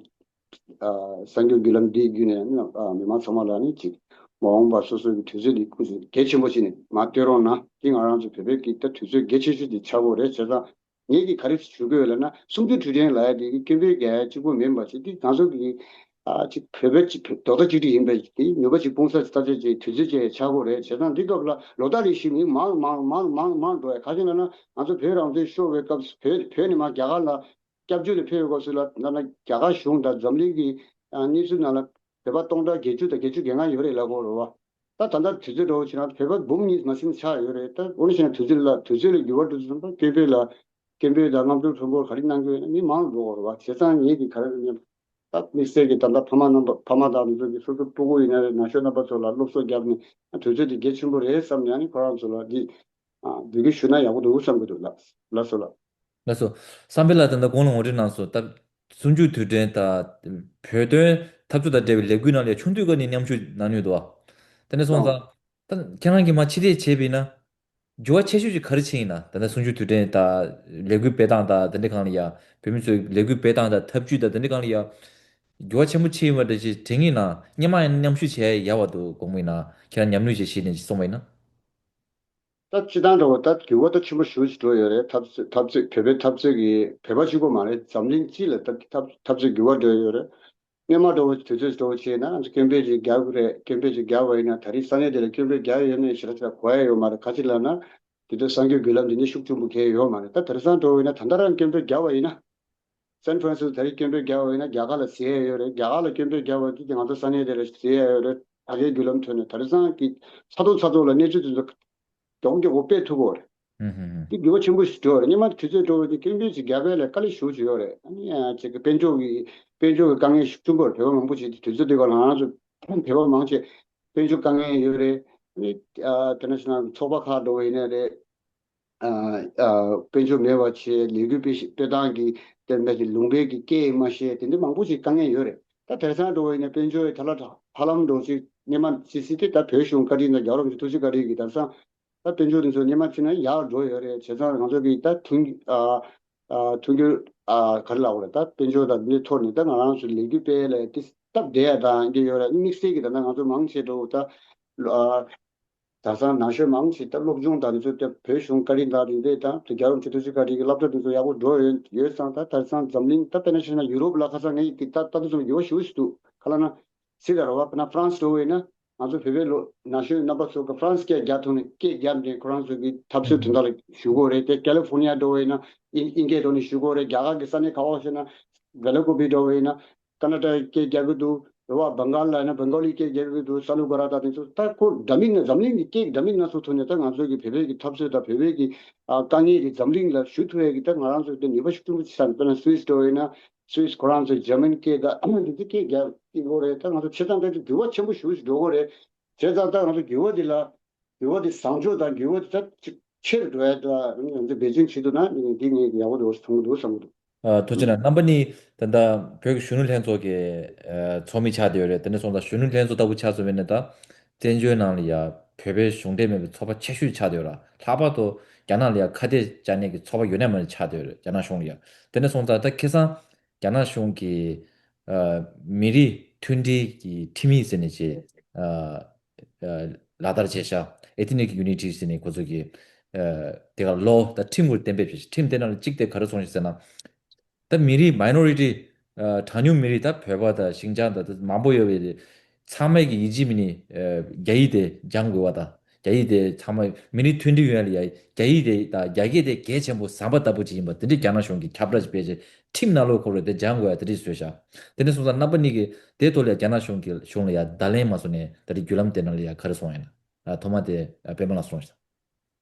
ཨ་གསར་འགྱུར་བརྒྱུད་ལམ་འདི་བརྒྱུད་ནས་ཨ་མི་མང་ཚང་མ་ལ་ནི་ཅིག་མ་འོངས་པ་སོ་སོའི་དུས་ཚོད་འདི་ཁུངས་སུ་གལ་ཆེན་པོ་བྱས་ནས་མ་སྟོན་རོགས་གནང་། འདི་ང་རང་ཚོ་བོད་པའི་གི་ད་དུས་ཚོད་གལ་ཆེ་ཤོས་འདི་ཆགས་ཀྱི་ཡོད་རེད། བྱས་ཙང་ངས་ཀྱིས་ག་རེ་ཞུ་གི་ཡོད་ལབ་ན། གསུམ་བཅུ་དྲུག་ལོ་ལབ་ཡ་དེ་གི་སྐད་འབོད་རྒྱག་ཡ་གཅིག་པོ་མིན་པ་ཞིག་དེ་ང་ཚོ་གི་ཨ་ཅིག་བོད་པ་ཅིག་རྡོག་རྩ་གཅིག་སྒྲིལ་ཡིན་པའི་དེ་ནུས་པ་ཅིག་སྤུངས་ས་ཅིག་ལྟ་ཅིག་ཅིག་དུས་ཚོད་ཅིག་ཆགས་ཀྱི་ཡོད་རེད། བྱས་ཙང་འདི་སྐབས་ལ་ལོ་ལྟར་རེ་བཞིན་མི་མང་མང་མང་མང་འགྲོ་ཡ། ག་རེ་ལབ་ན་ང་ཚོ་བོད་རང་བཙན་ཤོར་བའི་སྐབས་བོད་བོད་ནས་མར་རྒྱ་གར་ལ་ སྐྱབས་བཅོལ་ལ་ཕེབས་ཡོད་སྐབས་སུ་ལ་ད་ལྟ་རྒྱ་གར་གཞུང་དང་འཛམ་གླིང་གི་ཨ་གནས་ཚུལ་ནང་ལ་བོད་པ་སྟོང་ཕྲག་བརྒྱད་ཅུ་དང་བརྒྱད་ཅུ་གྱ་ལྔ་ཡོད་རེད་ལབ་ཀྱི་ཡོད་རེད་བ། ད་ད་ལྟ་དུས་ཚོད་འདྲ་བོ་བྱས་ན་བོད་པ་འབུམ་གཉིས་མ་ཟིན་ཆགས་ཡོད་རེད། ད་འོ་ན་བྱས་ན་དུས་ཚོད་ལ་དུས་ཚོད་ལ་འགྱུར་བ་འགྲོ་དུས་ཙམ་པ་སྐད་འབོད་ལ་སྐད་འབོད་དང་རྔམ་སྟོན་ཁྲོམ་སྐོར་ག་རེ་གནང་གི་ཡོད་ན་མི་མང་རུ་འགྲོ་གི་ཡོད་རེད་བ། བྱས་ཙང་ངེད་ཀྱིས་ག་རེ་ལབ་ན་ད་དམིགས་བསལ་གྱི་ད་ལྟ་ཕ་མ་རྣམ་པ་ཕ་མ་དང་འདི་ཚོ་གི་སོ་སོ་སྤུ་གུ་ཡིན་ན་རེད། ན་གཞོན་རྣམ་པ་ཚོ་ལ་སློབ་གསོ་བརྒྱབ་ནས་དུས་ཚོད་དེ་གལ་ཆེན་པོ་རེད་བསམ་ནས་ཨ་ནི་ཁོ་རང་ཚོ་ལ་འདི་ཨ་འབོད་སྐུལ་ཞུས་ན་ཡག་པོ་འདུག་བསམ་གྱི་འདུག་ལགས་ལགས་སོ་ལགས། ལགས་སོ། བསམ་འཕེལ་ལགས་ད་ལྟ་གོང་ལ་ངོ་སྤྲོད་གནང་སོང་། ད་གསུམ་བཅུའི་དུས་དྲན་ད་བོད་དོན་འཐབ་རྩོད་དང་འབྲེལ་བའི་ལས་འགུལ་ནང་ལ་ཡང་ཆུང་དུས་སྐབས་ནས་མཉམ་ཞུགས་གནང་མྱོང་འདུག་བ། དེ་ནས་སོང་ཙང་ད་ཁྱེད་རང་གིས་མར་ཕྱི་བལྟས་བྱས་པ་ཡིན་ན། འགྱུར་བ་ཆེ་ཤོས་ཅིག་ག་རེ་ཕྱིན་ཡིན་ན། ད་ལྟ་གསུམ་བཅུའི་དུས་དྲན་དང་ལས་འགུལ་སྤེལ་སྟངས་དང་དེ་འདྲ་སྒང་ལ་ཡ། བོད་མི་ཚོའི་ལས་འགུལ་སྤེལ་སྟངས་དང་ཐབས་ཇུས་དང་དེ་འདྲ་སྒང་ལ་ཡ། འགྱུར་བ་ཆེན་པོ་ཕྱིན་ཡོད་པ་འདྲ་ཞིག་དྲན་གྱི་ཡིན་ན། སྔོན་མ་ཡང་མཉམ་ཞུགས་བྱས་ཡག་པ་འདུག་དགོངས་པ་ཡིན་ན། ཁྱེད་རང་ཉམས་མྱོང་ཅིག་བཤད་ནས་ཅིག་གསུངས་པ་ཡིན་ན། ད་སྤྱི་བཏང་འདྲ་བོ་ད་འགྱུར་བ་ད་ཆེན་པོ་ཞེ་པོ་ཅིག་འགྲོ་ཡོད་རེད། འཐབ་རྩོད་འཐབ་རྩོད་བོད་པའི་འཐབ་རྩོད་ཀྱི་བོད་པ་གཅིག་པོ་མ་རེད། འཛམ་གླིང་སྤྱི་ལ་ད་འཐབ་འཐབ་རྩོད་འགྱུར་བ་འགྲོ་ཡོད་རེད། སྔོན་མ་འདྲ་བོ་དུས་ཚོད་འདྲ་བོ་བྱས་ན་ང་ཚོ་སྐད་འབོད་ཅིག་རྒྱག་གི་རེད། སྐད་འབོད་ཅིག་རྒྱག་པ་ཡིན་ན་ད་རེས་ས་གནས་དེ་ལ་སྐད་འབོད་རྒྱག་ཡོད་མེད་ཞེ་དྲག་ཅིག་ལ་གོ་ཡ་ཡོད་མ་རེད། ག་ཅི་ལབ་ན་དེ་ཚོ་གསར་འགྱུར་བརྒྱུད་ལམ་དེ་འདྲ་ཤུགས་ཆེན་པོ་གང་ཡང་ཡོད་མ་རེད། ད་དེང་སང་འདྲ་བོ་ཡིན་ན་ད་ལྟ་རང་སྐད་འབོད་རྒྱག་པ་ཡིན་ན། སན་ཧྥ་རན་སིས་ད་རེས་སྐད་འབོད་རྒྱག་པ་ཡིན་ན་རྒྱ་གར་ལ་གཟིགས་ཡ་ཡོད་རེད། རྒྱ་གར་ལ་སྐད་འབོད་རྒྱག་པ་དེ་ང་ཚོ་ས་གནས་དེ་ལ་གཟིགས་ཡ་ཡོད་རེད། དྲ་རྒྱའི་བརྒྱུད་ལམ་ཐོག་ནས་ད་རེས་སང་གི་ཚ་ཐོག་ཚ་ཐོག་ལ་གནས་ཚུལ་དེ་ཚོ་མགྱོགས་མགྱོགས་པོ་སྤེལ་ཐུབ་ཀྱི་ཡོད་རེད། ཧུམ་ཧུམ་ཧུམ། འདི་འགྱུར་བ་ཆེན་པོ་ཞིག་འགྲོ་བ་རེད། སྔོན་མ་དུས་ཚོད་འགྲོ་བ་དེ་སྐད་འབོད་ཅིག་རྒྱག་པ་ལ་དཀའ་ལས་ཞེ་པོ་ཅིག་ཡོད་རེད། ཨ་ནི་ཨ་ཅིག་གི་དཔལ་འབྱོར་གྱི་དཔལ་འབྱོར་གྱི་དཀའ་ངལ་ཤུགས་ཆེན་པོ་རེད། བོད་པ་མང་པོ་ཅིག་དུས་ཚོད་འདི་ག་ལ་ང་རང་ཚོ་བོད་པ་མང་ཆེ་དཔལ་འབྱོར་དཀའ་ངལ་ཡོད་རེད། ཨ་ནི་ཨ་དེ་འདྲ་བྱས་ན་ཚོགས་པ་ཁག་འགྲོ་བ་ཡིན་ན་རེད། ཨ་ཨ་དཔལ་འབྱོར་མེད་པ་བྱས། ལས་འགུལ་སྤེལ་ཤེས་སྤེལ་སྟངས་ཀྱི་དེ་འདྲ་ལུང་པའི་གི་སྐད་མ་ཤེས། དེ་འདྲ་མང་པོ་ཞིག་དཀའ་ངལ་ཡོད་རེད། ད་དེང་སང་འགྲོ་བ་ཡིན་ན་དཔལ་འབྱོར་ཐ་ལ་ཧ་ལམ་འགྲོ་ཅིག་སྔོན་མ་སི་སི་དེ་ད་བོད་གཞུང་བཀའ་དྲིན་དང་རྒྱལ་བ་རིན་པོ་ཆེ་ཐུགས་རྗེ་བཀའ་དྲིན་གྱིས་དེང་སང་ད་དཔལ་འབྱོར་དེ་ཚོ་སྔོན་མ་བྱས་ན་ཡག་འགྲོ་ཡོད་རེད། བྱས་ཙང་ང་ཚོ་གི་ད་མཐུན་ཨ་ཨ་མཐུན་འགྱུར་ཨ་ག་རེ་ལབ་དགོས་རེད། ད་དཔལ་འབྱོར་དང་འདི་ཐོག་ནས་ད་ང་རང་ཚོ་ལས་འགུལ་སྤེལ་ལ་དེ་སྟབས་བདེ་ཡ་དང་འདི་ཡོད་རེད། དམིགས་བསལ་གྱི་ད་ལྟ་ང་ཚོ་མང་ཆེ་འགྲོ་ད་ཨ། དེང་སང་ན་གཞོན་མང་ཆེ་ད་སློབ་སྦྱོང་དང་དེ་ཚོ་ད་བོད་གཞུང་བཀའ་དྲིན་དང་དེ་འདྲས་དང་དེ་རྒྱལ་བ་རིན་པོ་ཆེ་ཐུགས་རྗེ་བཀའ་དྲིན་གྱི་སློབ་གྲྭ་དེ་ཚོ་ཡག་པོ་འགྲོ་ཡོད་ཡོད་ཙང་། ད་དེང་སང་འཛམ་གླིང་ད་དཔེར་ན་བཤད་ན་ཡུ་རོབ་ལ་ཁ་སང་ངས་ཀྱི་ད་ད་དུང་ཙམ་འགྱུར་བ་ཞེ་པོ་ཞིག་འདུག་ག་ལབ་ན། སྲིད་ལ་རེད་བ། དཔེར་ན་ཧྥ་རན་སི་འགྲོ་བ་ཡིན་ན་ང་ཚོ་བོད་པའི་ལོ་ན་གཞོན་རྣམ་པ་ཚོ་གི་ཧྥ་རན་སི་སྐད་རྒྱག་ཐུབ་ནས་སྐད་བརྒྱབ་ནས་ཁོ་རང་ཚོ་གི་འཐབ་རྩོད་དོན་དག་ལ་ཞུགས་ཀྱི་ཡོད་རེད། དེ་ཀ་ལི་ཧྥོར་ནི་ཡ་འགྲོ་བ་ཡིན་ན་དབྱིན་དབྱིན་སྐད་ཐོག་ནས་ཞུགས་ཀྱི་ཡོད་རེད། རྒྱ་གར་གྱི་ས་གནས་ག་བ་བཤད་ན་བེ་ལ་ཀུ་པི་འགྲོ་བ་ཡིན་ན། ཀ་ན་ཌ་སྐད་རྒྱག་གི་འདུག་རེད་བ། བང་ག་ལ་ཡིན་ན་བང་ག་ལི་སྐད་རྒྱག་གི་འདུག་ས་ལུ་ག་ར་ད་དེ་ཚོ་ད་ཁོ་འདྲ་མིན་ན་འཛམ་གླིང་གི་སྐད་འདྲ་མིན་སྣ་ཚོགས་ཐོག་ནས་ད་ང་ཚོ་གི་བོད་པའི་གི་འཐབ་རྩོད་དང་བོད་པའི་གི་ཨ་དཀའ་ངལ་དེ་འཛམ་གླིང་ལ་ཞུ་ཐུབ་ཡས་གི་ད་ང་རང་ཚོ་དེ་ནུས་པ་ཤུགས་ཆེན་པོ་ཅིག་ཆགས་ནས། དཔེར་ན་སུད་སི་འགྲོ་བ་ཡིན་ན་སུད་སི་ཁོ་རང་ཚོ་འཇར་མན་སྐད་དང་ཨ་འདི་ཚོ་སྐད་རྒྱག་གི་ཡོད་རེད། ད་ང་ཚོ་བྱས་ཙང་ད་འགྱུར་བ་ཆེན་པོ་ཞེ་པོ་ཅིག་འགྲོ་གི་རེད། བྱས་ཙང་ད་ང་ཚོ་འགྱུར་བ་འདི་ལ་འགྱུར་བ་འདི་བཟང་ཕྱོགས་དང་འགྱུར་བ་འདི་ད་ཅིག་ཆེ་རུ་འགྲོ་ཡ་འདྲ་ང་ཚོ་འབད་བརྩོན་བྱེད་ཐུབ་ན་འདི་ངས་ཡག་པོ་འགྲོ་བསམ་གྱི་འདུག་བསམ་གྱི་འདུག་ཨ། ཐུགས་རྗེ་གནང་། རྣམ་པ་གཉིས་ད་ལྟ་བོད་ཀྱི་གཞོན་ནུ་ལྷན་ཚོགས་ཀྱི་ཨ་ཚོགས་མི་ཆགས་བསྡད་ཡོད་རེད། དེ་འདྲ་སོང་ཙང་གཞོན་ནུ་ལྷན་ཚོགས་ལྟ་བུ་ཆགས་སོང་བས་ན་ད་བཙན་བྱོལ་ནང་ལ་ཡ་བོད་པའི་གཞུང་འབྲེལ་མེད་པའི་ཚོགས་པ་ཆེ་ཤོས་ཆགས་བསྡད་ཡོད་ར། ལྷག་པར་དུ་རྒྱ་ནག་ལ་ཡ་ཁ་གཏད་བཅག་མཁན་གྱི་ཚོགས་པ་ཡོད་ན་མེད་ན་ཆགས་བསྡད་ཡོད་རེད། རྒྱ་ནག་གཞུང་ལ་ཡ། དེ་འདྲ་སོང་ཙང་ད་ཁ་སང་རྒྱ་ནག་གཞུང་གིས་ཨ་མི་རིགས་མཐུན་སྒྲིལ་གྱི་ཁྲིམས་ཡིག་ཟེར་ནས་ཅིག་ཨ་ཨ་ལག་བསྟར་བྱས་ཤག Ethnic Unity ཟེར་ནས་ཁོ་ཚོ་གིས་ཨ་དེ་ག་ལོ་ད་ཁྲིམས་ཁུར་གཏན་འབེབས་བྱས་ཤག་ཁྲིམས་དེ་ནང་ལ་གཅིག་དེ་ག་རེ་གསུངས་ཤག་ཟེར་ན། ད་མི་རིགས་མའི་ནོ་རི་ཊི་ཨ་གྲངས་ཉུང་མི་རིགས་ད་བོད་པ་དང་ཤིང་ཅང་དང་ད་མང་པོ་ཡོད་པའི་ཚང་མས་ཀྱི་ཡིད་ཆེས་མི་ནི་ཨ་རྒྱ་ཡིག་དེ་སྦྱང་དགོས་པ་དང་། རྒྱ་ཡིག་དེ་ཚང་མ་མི་རིགས་མཐུན་སྒྲིལ་ཡོང་ཡ་ལ་ཡ་རྒྱ་ཡིག་དེ་དང་རྒྱ་སྐད་དེ་གལ་ཆེན་པོ་ཟམ་པ་ལྟ་བུ་ཅིག་ཡིན་པ་དེ་འདྲའི་རྒྱ་ནག་གཞུང་གིས་ཁྱབ་བསྒྲགས་ཅིག་སྤེལ་བྱས་ཁྲིམས་ནང་ལོགས་ཁོ་རང་དེ་སྦྱང་དགོས་ཡ་དེ་འདྲ་བཟོས་ཤག་དེ་འདྲ་སོང་ཙང་རྣམ་པ་གཉིས་ཀྱིས་དེའི་ཐོག་ལ་ཡ་རྒྱ་ནག་གཞུང་གི་གཞུང་ལ་ཡ་བརྡ་ལན་མ་སོང་ནས་ད་རེས་བརྒྱུད་ལམ་དེ་ནང་ལ་ཡ་ག་རེ་གསུངས་ཡིན་ན། ཨ་ཐོག་མ་དེ་ཨ་པད་མ་ལགས་གསུངས་ཤག་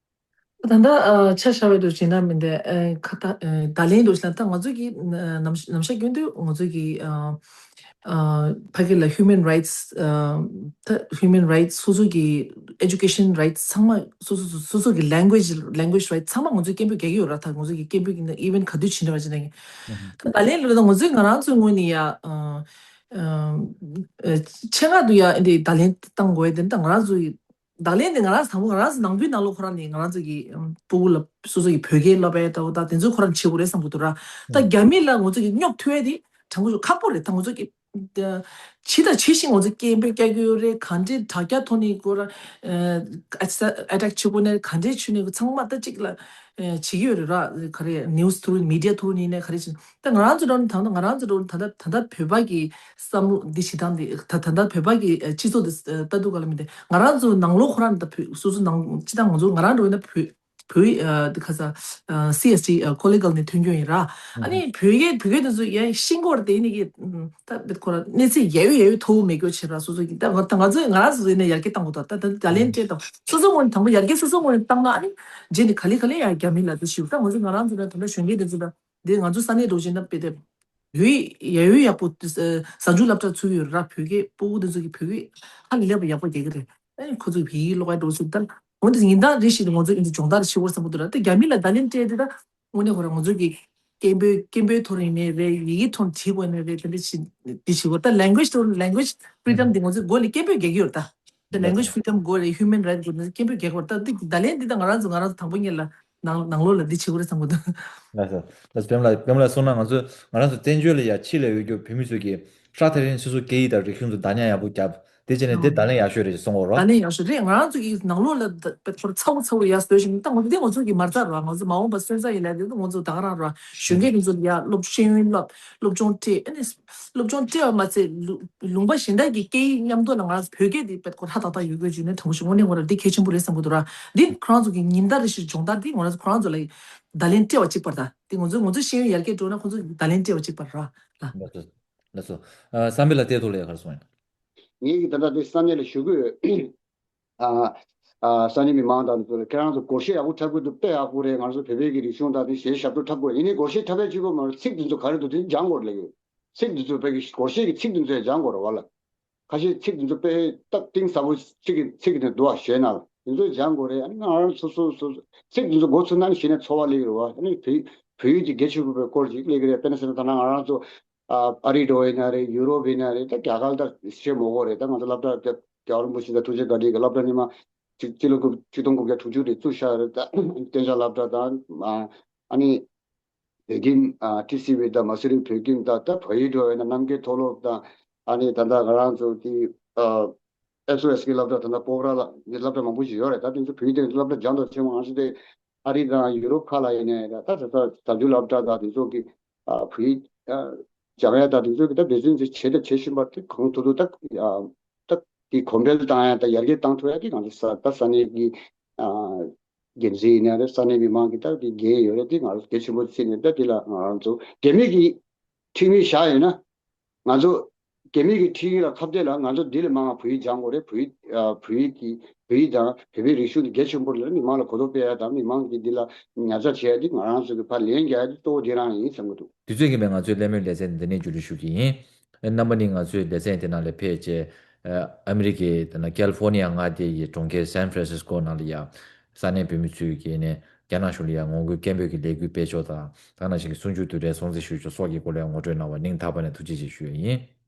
ད་ལྟ་ཨ་ཆ་བཞག་པའི་འདུག་བྱས་ན་མི་འདི་ཨ་ཁ་ཏ་ཨ་བརྡ་ལན་འདུག་བྱས་ན་ད་ང་ཚོ་གི་ཨ་ནམ་ནམ་ཞག་རྒྱུན་དུ་ང་ཚོ་གི་ཨ་ཨ་ཕ་གི་ལ་human rights ཨ་ད་human rights སོ་སོ་གི་education rights ཚང་མ་སོ་སོ་སོ་སོ་སོ་གི་language language rights ཚང་མ་ང་ཚོས་སྐད་འབོད་རྒྱག་གི་ཡོད་ར། ད་ང་ཚོ་གི་སྐད་འབོད་ཀྱི་ན་even ག་དུས་ཕྱིན་ར་བ་ཅི་ན་གི་ད་བརྡ་ལན་ལ་ད་ང་ཚོས་ང་རང་ཚོའི་ངོས་ནས་ཡ་ཨ་ཨ་ཆེད་མངགས་དུ་ཡ་འདི་བརྡ་ལན་བཏང་དགོས་ཡ་དེ་ད་ང་རང་ཚོ་གི་བརྡ་ལན་དེ་ང་རང་ཚོ་དང་པོ་ང་རང་ཚོ་ནང་ཁུལ་ནང་ལོགས་ཁོ་རང་ནས་ང་རང་ཚོ་གི་ཨམ་སྤུ་གུ་ལ་སོ་སོ་གི་བོད་སྐད་སློབ་པའི་ལྟ་བུ་དང་དེ་ཚོ་ཁོ་རང་བྱེད་དགོས་རེད་བསམ་གི་འདུག་ར། ད་ཨུམ། རྒྱ་མི་ལ་ང་ཚོ་གི་སྙོབ་ཐུབ་ཡ་དེ་དྲང་པོ་ཞུ་ཁག་པོ་རེད། ད་ང་ཚོ་གི་ཇི་དང་ཇི་བཞིན་ང་ཚོ་སྐད་འབོད་རྒྱག་གི་ཡོད་རེད། ག་འདྲའི་དྲ་རྒྱ་ཐོག་ནས་ཁོ་རང་ཨ་attack བྱེད་དགོས་ན་ག་འདྲའི་ཆུ་ནས་ཚང་མ་ད་གཅིག་ལ་ཨ་བྱེད་ཀྱི་ཡོད་རེད་ར། ག་རེ་news ཐོག་media ཐོག་ནས་ནས་ག་རེ་བྱེད། ད་ང་རང་ཚོ་འགྲོ་ན་ད་ལྟ་ང་རང་ཚོ་འགྲོ་ན་ད་ལྟ་ད་ལྟ་བོད་པ་གི་བསམ་བློ་འདི་བྱེད་སྟངས་འདི་ད་ད་ལྟ་བོད་པ་གི་སྤྱི་ཚོགས་འདི་ལྟ་དུས་ག་ལ་མི་འདི་ང་རང་ཚོ་ནང་ལོགས་ཁོ་རང་ད་བོད་སོ་སོ་ནང་སྤྱི་བཏང་ང་ཚོ་ང་རང་འགྲོ་ན་བོད་ བོད་ཨ་ཁ་ས་ཨ་སི་ཨེས་ཊི་ཨ་ཀོ་ལི་གལ་ནས་ཐོན་རྒྱུ་ཡིན་ར། ཨ་ནི་བོད་སྐད་བོད་སྐད་དེ་ཚོ་ཡང་ཤེས་ཀྱི་ཡོད་རེད་དེ། ཡིན་ནའི་ད་ཁོ་རང་གནས་ཚད་ཡག་ཡོད་ཡག་ཡོད་མཐོ་བོ་མེད་རྒྱུ་བྱས་ར། སོ་སོ་གི་ད་ང་ད་ང་ཚོས་ང་རང་ཚོ་ཡིན་ན་ཡར་རྒྱས་གཏང་དགོས། ད་ད་ད་ལན་སྤྲད་དང་སོ་སོ་ངོས་ནས་དང་པོ་ཡར་རྒྱས་སོ་སོ་ངོས་ནས་བཏང་ན། ཨ་ནི་རྗེས་ནས་ག་ལེ་ག་ལེ་ཡང་རྒྱ་མི་ལ་དེ་ཞུ། ད་ང་ཚོ་ང་རང་ཚོ་ན་ད་ལྟ་གཞོན་སྐྱེས་དེ་ཚོ་ད་འདི་ང་ཚོ་ས་གནས་འགྲོ་བཞིན་ན་དཔེ་དེབ་ཡོད་ཡ་ཡོད་ཡག་པོ་གཟའ་མཇུག་སློབ་གྲྭ་ཚུགས་ཡོད་ར། བོད་སྐད་སྤུ་གུ་དེ་ཚོ་གི་བོད་སྐད་ཧ་ལས་པ་ཡག་པོ་རྒྱག་གི་རེད། ཨ་ནི་ཁོ་ཚོ་བོད་ཡིག་ཀློག་པའི་འགྲོ་ཚུལ་ལྟར་འོན་ཏེ་ཉིན་ལྟར་རེ་བཞིན་དུ་ང་ཚོ་ཨིན་ཇི་སྦྱོང་བརྡར་བྱེད་དགོས་བསམ་གྱི་འདུག་ར། ད་རྒྱ་མི་ལ་བརྡ་ལན་སྤྲད་དེ་ད་དངོས་གནས་ཁོ་རང་ང་ཚོ་གི་སྐད་འབོད་སྐད་འབོད་ཐོག་ནས་ཡིན་ནའི་རེད། ཡི་གེ་ཐོག་ནས་བྲིས་དགོས་ནའི་རེད། དེ་འདྲ་བྱེད་འདི་བྱེད་དགོས། ད་language ཐོག་language freedom འདི་ང་ཚོའི་མགོ་ནས་སྐད་འབོད་རྒྱག་གི་ཡོད་རེད། ད་ད་language freedom དགོས་རེད། human right དགོས་རེད། སྐད་འབོད་རྒྱག་དགོས་རེད། ད་འདི་བརྡ་ལན་འདི་ད་ང་རང་ཚོ་ང་རང་ཚོ་དང་པོ་ཉིད་ལ་ནང་ནང་ལོགས་ལ་འདི་བྱེད་དགོས་རེད་བསམ་གྱི་འདུག་ལགས་སོ། ལགས་སོ། པདྨ་ལགས་པདྨ་ལགས་གསུངས་ན་ང་ཚོ་ང་རང་ཚོ་བཙན་བྱོལ་ལ་ཡ་ཕྱི་ལ་ཡོད་རྒྱུ་བོད་མི་ཚོས་ཀྱི་ཧྲ་ཐེ་རིང་སོ་སོ་སྐད་ཡིག་དང་རིག་གཞུང་ཚོ་བདག་ཉར་ཡག་པོ་བརྒྱབ། དེ་བྱས་ནས་དེ་བརྡ་ལན་ཡག་ཤོས་རེད་ཅེས་གསུང་གི་ཡོད་རེད། བརྡ་ལན་ཡག་ཤོས་རེད། ང་རང་ཚོ་གི་ནང་ལོགས་ལ་ད་ཚོར་ཚ་བོ་ཚ་བོ་ཡར་སྡོད་བཞིན་ད་ང་ཚོ་འདི་ང་ཚོ་གི་མ་རྩ་ར། ང་ཚོ་མ་འོངས་པ་སོན་རྩ་ཡིན་ལབ་དེ་ང་ཚོ་ད་ག་རང་ར་གཞོན་སྐྱེས་ང་ཚོ་ལ་ཡ་སློབ་ཤེས་ཡོན་བསླབ་སློབ་སྦྱོང་སྤྲད། ཨ་ནི་སློབ་སྦྱོང་སྤྲད་པ་མ་ཚད་ལུ་ལུང་པ་གཞན་དག་གི་སྐད་ཡིག་མཉམ་དུ་ལ་ང་རང་ཚོ་བོད་སྐད་འདི་དཔེ་ཁོ་ཧྲ་ཏག་ཏག་ཡོད་དགོས་བྱུང་ན་དྲང་པོ་ཞུ་དངོས་གནས་ང་རང་འདི་གལ་ཆེན་པོ་རེད་བསམ་གྱི་འདུག་ར། འདི་ཁོ་རང་ཚོ་གི་ཉིན་ལྟར་རེ་བཞིན་སྦྱོང་བརྡར་འདི་ང་རང་ཚོ་ཁོ་རང་ཚོ་ལ་བརྡ་ལན་སྤྲད་པ་གཅིག་པར་ད་འདི་ང་ཚོ་ང་ཚོ་ཤེས་ཡོན་ཡར་རྒྱས་འགྲོ་ན་ཁོ་ཚོ་བརྡ་ལན་སྤྲད་པ་གཅིག་པར་ར། ལགས་སོ། ལགས་སོ། ཨ་བསམ་འཕེལ་ལགས་བལྟས་ཐོག་ལ་ཡ་ག་རེ་གསུང་ཡ། ངེད་ཀྱིས་ད་ལྟ་འདི་ས་གནས་ལ་ཞུ་གི་ཡོད། ཨ་ཨ་ས་གནས་མི་མང་དང་དེ་ཚོ་ལ་ཁྱེད་རང་ཚོ་སྒོར་གཞས་ཡག་པོ་འཁྲབ་གི་འདུག་དཔེ་ཡག་པོ་རེད། ང་ཚོ་བོད་པའི་གི་རིག་གཞུང་དང་དེ་གཞས་ཞབས་བྲོ་འཁྲབ་དགོས། ཡིན་ནའི་སྒོར་གཞས་འཁྲབ་པའི་གཅིག་པོ་མ་རེད། ཚིག་དེ་ཚོ་ག་རེ་འདུག་དེ་སྦྱང་དགོས་རེད་ལབ་ཡོད། ཚིག་འདི་ཚོ་དཔེ་གི་སྒོར་གཞས་ཀྱི་ཚིག་འདི་ཚོ་ཡང་སྦྱང་དགོས་རེད་བ་ལ། ཁ་ཤས་ཚིག་འདི་ཚོ་དཔེ་སྟབས་གཏིང་ཟབ་པོ་གཅིག་གི་ཚིག་འདི་འདུག་བ་ཞེ་ན་ལ་འདི་ཚོ་སྦྱང་དགོས་རེད། ཨ་ནི་ང་རང་སོ་སོ་སོ་སོ་ཚིག་འདི་ཚོ་མགོ་ཚོས་ན་ནི་གཞི་ནས་ཚོར་བ་སླེབས་ཀྱི་རེད་བ། ཨ་ནི་བོད་བོད་ཡིག་གི་གལ་ཆེན་པོ་བའི་སྐོར་ཅིག་སླེབས་ཀྱི་རེད། དཔེར་ན་ཟེར་ན་ད་ནང་ང་རང་ཚོ་ཨ་ཨ་རི་འགྲོ་ཡིན་ན་རེད། ཡུ་རོབ་ཡིན་ན་རེད། ད་རྒྱ་གར་ད་བཤད་མོ་གོ་རེད། ད་ང་ཚོ་སློབ་གྲྭ་རྒྱལ་བ་རིན་པོ་ཆེ་དང་ཐུགས་རྗེ་བཀའ་དྲིན་གྱི་སློབ་གྲྭ་ཉི་མ་གཅིག་སྤྱི་ལོ་དགུ་ཆིག་སྟོང་དགུ་བརྒྱ་དྲུག་ཅུ་རེད་བཙུགས་བཞག་རེད། ད་གཏན་འཇགས་སློབ་གྲྭ་དང་ཨ་ཨ་ནི་བོད་ཁྱིམ་ཨ་ཊི་སི་ཝི་དང་མ་སུ་རི་བོད་ཁྱིམ་དང་ད་བལ་ཡུལ་འགྲོ་བས་ན་རྣམ་རྒྱལ་མཐོ་སློབ་དང་ཨ་ནི་ད་ལྟ་ང་རང་ཚོ་དེ་ཨ་ཨེས་ཨོ་ཨེས་གི་སློབ་གྲྭ་ད་ལྟ་སྤོག་ར་ལ་ནི་སློབ་གྲྭ་མང་པོ་ཞིག་ཡོད་རེད། ད་དེ་ཚོ་བོད་ཡིག་དེ་སློབ་གྲྭ་སྦྱང་དང་ཆེན་མོ་ང་ཚོ་དེ་ཨ་རི་དང་ཡུ་རོབ་ཁག་ལ་ཡིན་ནའི་ད་ད་ད་ད་ཟབ་འཇུག་སློབ་གྲྭ་དང་དེ་ཚོ་གི་ཨ་བོད་ཡིག་ཨ་སྦྱང་ཡ་ད་དེ་ཚོ་གི་ད་འབད་བརྩོན་ཅིག་བྱས་དང་བྱེད་བཞིན་པ་དེ་གང་ཐུབ་ཐུབ་ད་ཨ་ད་དེ་གོང་འཕེལ་བཏང་ཡ་ད་ཡར་རྒྱས་བཏང་ཐུབ་ཡ་དེ་ང་ཚོ་ས་ད་ས་གནས་ཀྱི་ཨ་འགན་འཛིན་ཡིན་ན་རེད། ས་གནས་མི་མང་གི་ད་དེ་འགན་ཡོད་རེད། དེ་ང་ཚོ་གལ་ཆེན་པོ་བརྩིས་ནས་ད་དེ་ལ་ང་རང་ཚོ་རྒྱ་མི་གི་ཁྲིམས་ཡིག་བཞག་ཡོད་ན་ང་ཚོ་རྒྱ་མི་གི་ཁྲིམས་ཡིག་ལ་ཁ་གཏད་ལ་ང་ཚོ་འདི་ལས་མང་བ་བོད་ཡིག་སྦྱང་དགོས་རེད། བོད་ཡིག་ཨ་བོད་ཡིག་གི་བོད་ཡིག་དང་བོད་པའི་རིག་གཞུང་དེ་གལ་ཆེན་པོ་རེད། མི་མང་ལ་གོ་རྟོགས་སྤེལ་ཡ་དང་མི་མང་གི་འདི་ལ་ཉར་ཚགས་བྱེད་ཡ་དེ་ང་རང་ཚོ་གི་ཕར་ལན་རྒྱག་ཡ་དེ་གཙོ་བོ་དེ་རང་ཡིན་བསམ་གི་འདུག་དུས་ཚོད་ཀྱིས་ང་ཚོའི་གླེང་མོལ་ལེ་ཚན་འདི་ནས་མཇུག་སྒྲིལ་ཞུ་གི་ཡིན། རྣམ་པ་ནི་ང་ཚོའི་ལེ་ཚན་དེ་ནང་ལ་ཕེབས་རྗེས་ཨ་ཨ་མི་རི་ཀའི་དེ་ན་ཀལ་ཧྥོར་ནི་ཡ་མངའ་སྡེ་ཡི་གྲོང་ཁྱེར་སན་ཧྥ་རན་སིས་ཀོ་ནང་ལ་ཡ་ས་གནས་བོད་མི་ཚོས་ཀྱིས་ནས་རྒྱ་ནག་གཞུང་ལ་ཡ་ངོ་རྒོལ་སྐད་འབོད་ཀྱི་ལས་འགུལ་སྤེལ་ཕྱོགས་དང་ད་ནང་བཞིན་གྱི་གསུམ་བཅུའི་དུས་དྲན་སྲུང་བརྩི་ཞུ་ཕྱོགས་སོགས་ཀྱི་སྐོར་ལ་ངོ་སྤྲོད་གནང་བར་སྙིང་ཐག་པ་ནས་ཐུགས་རྗེ་ཆེ་ཞུ་ཡ་ཡིན།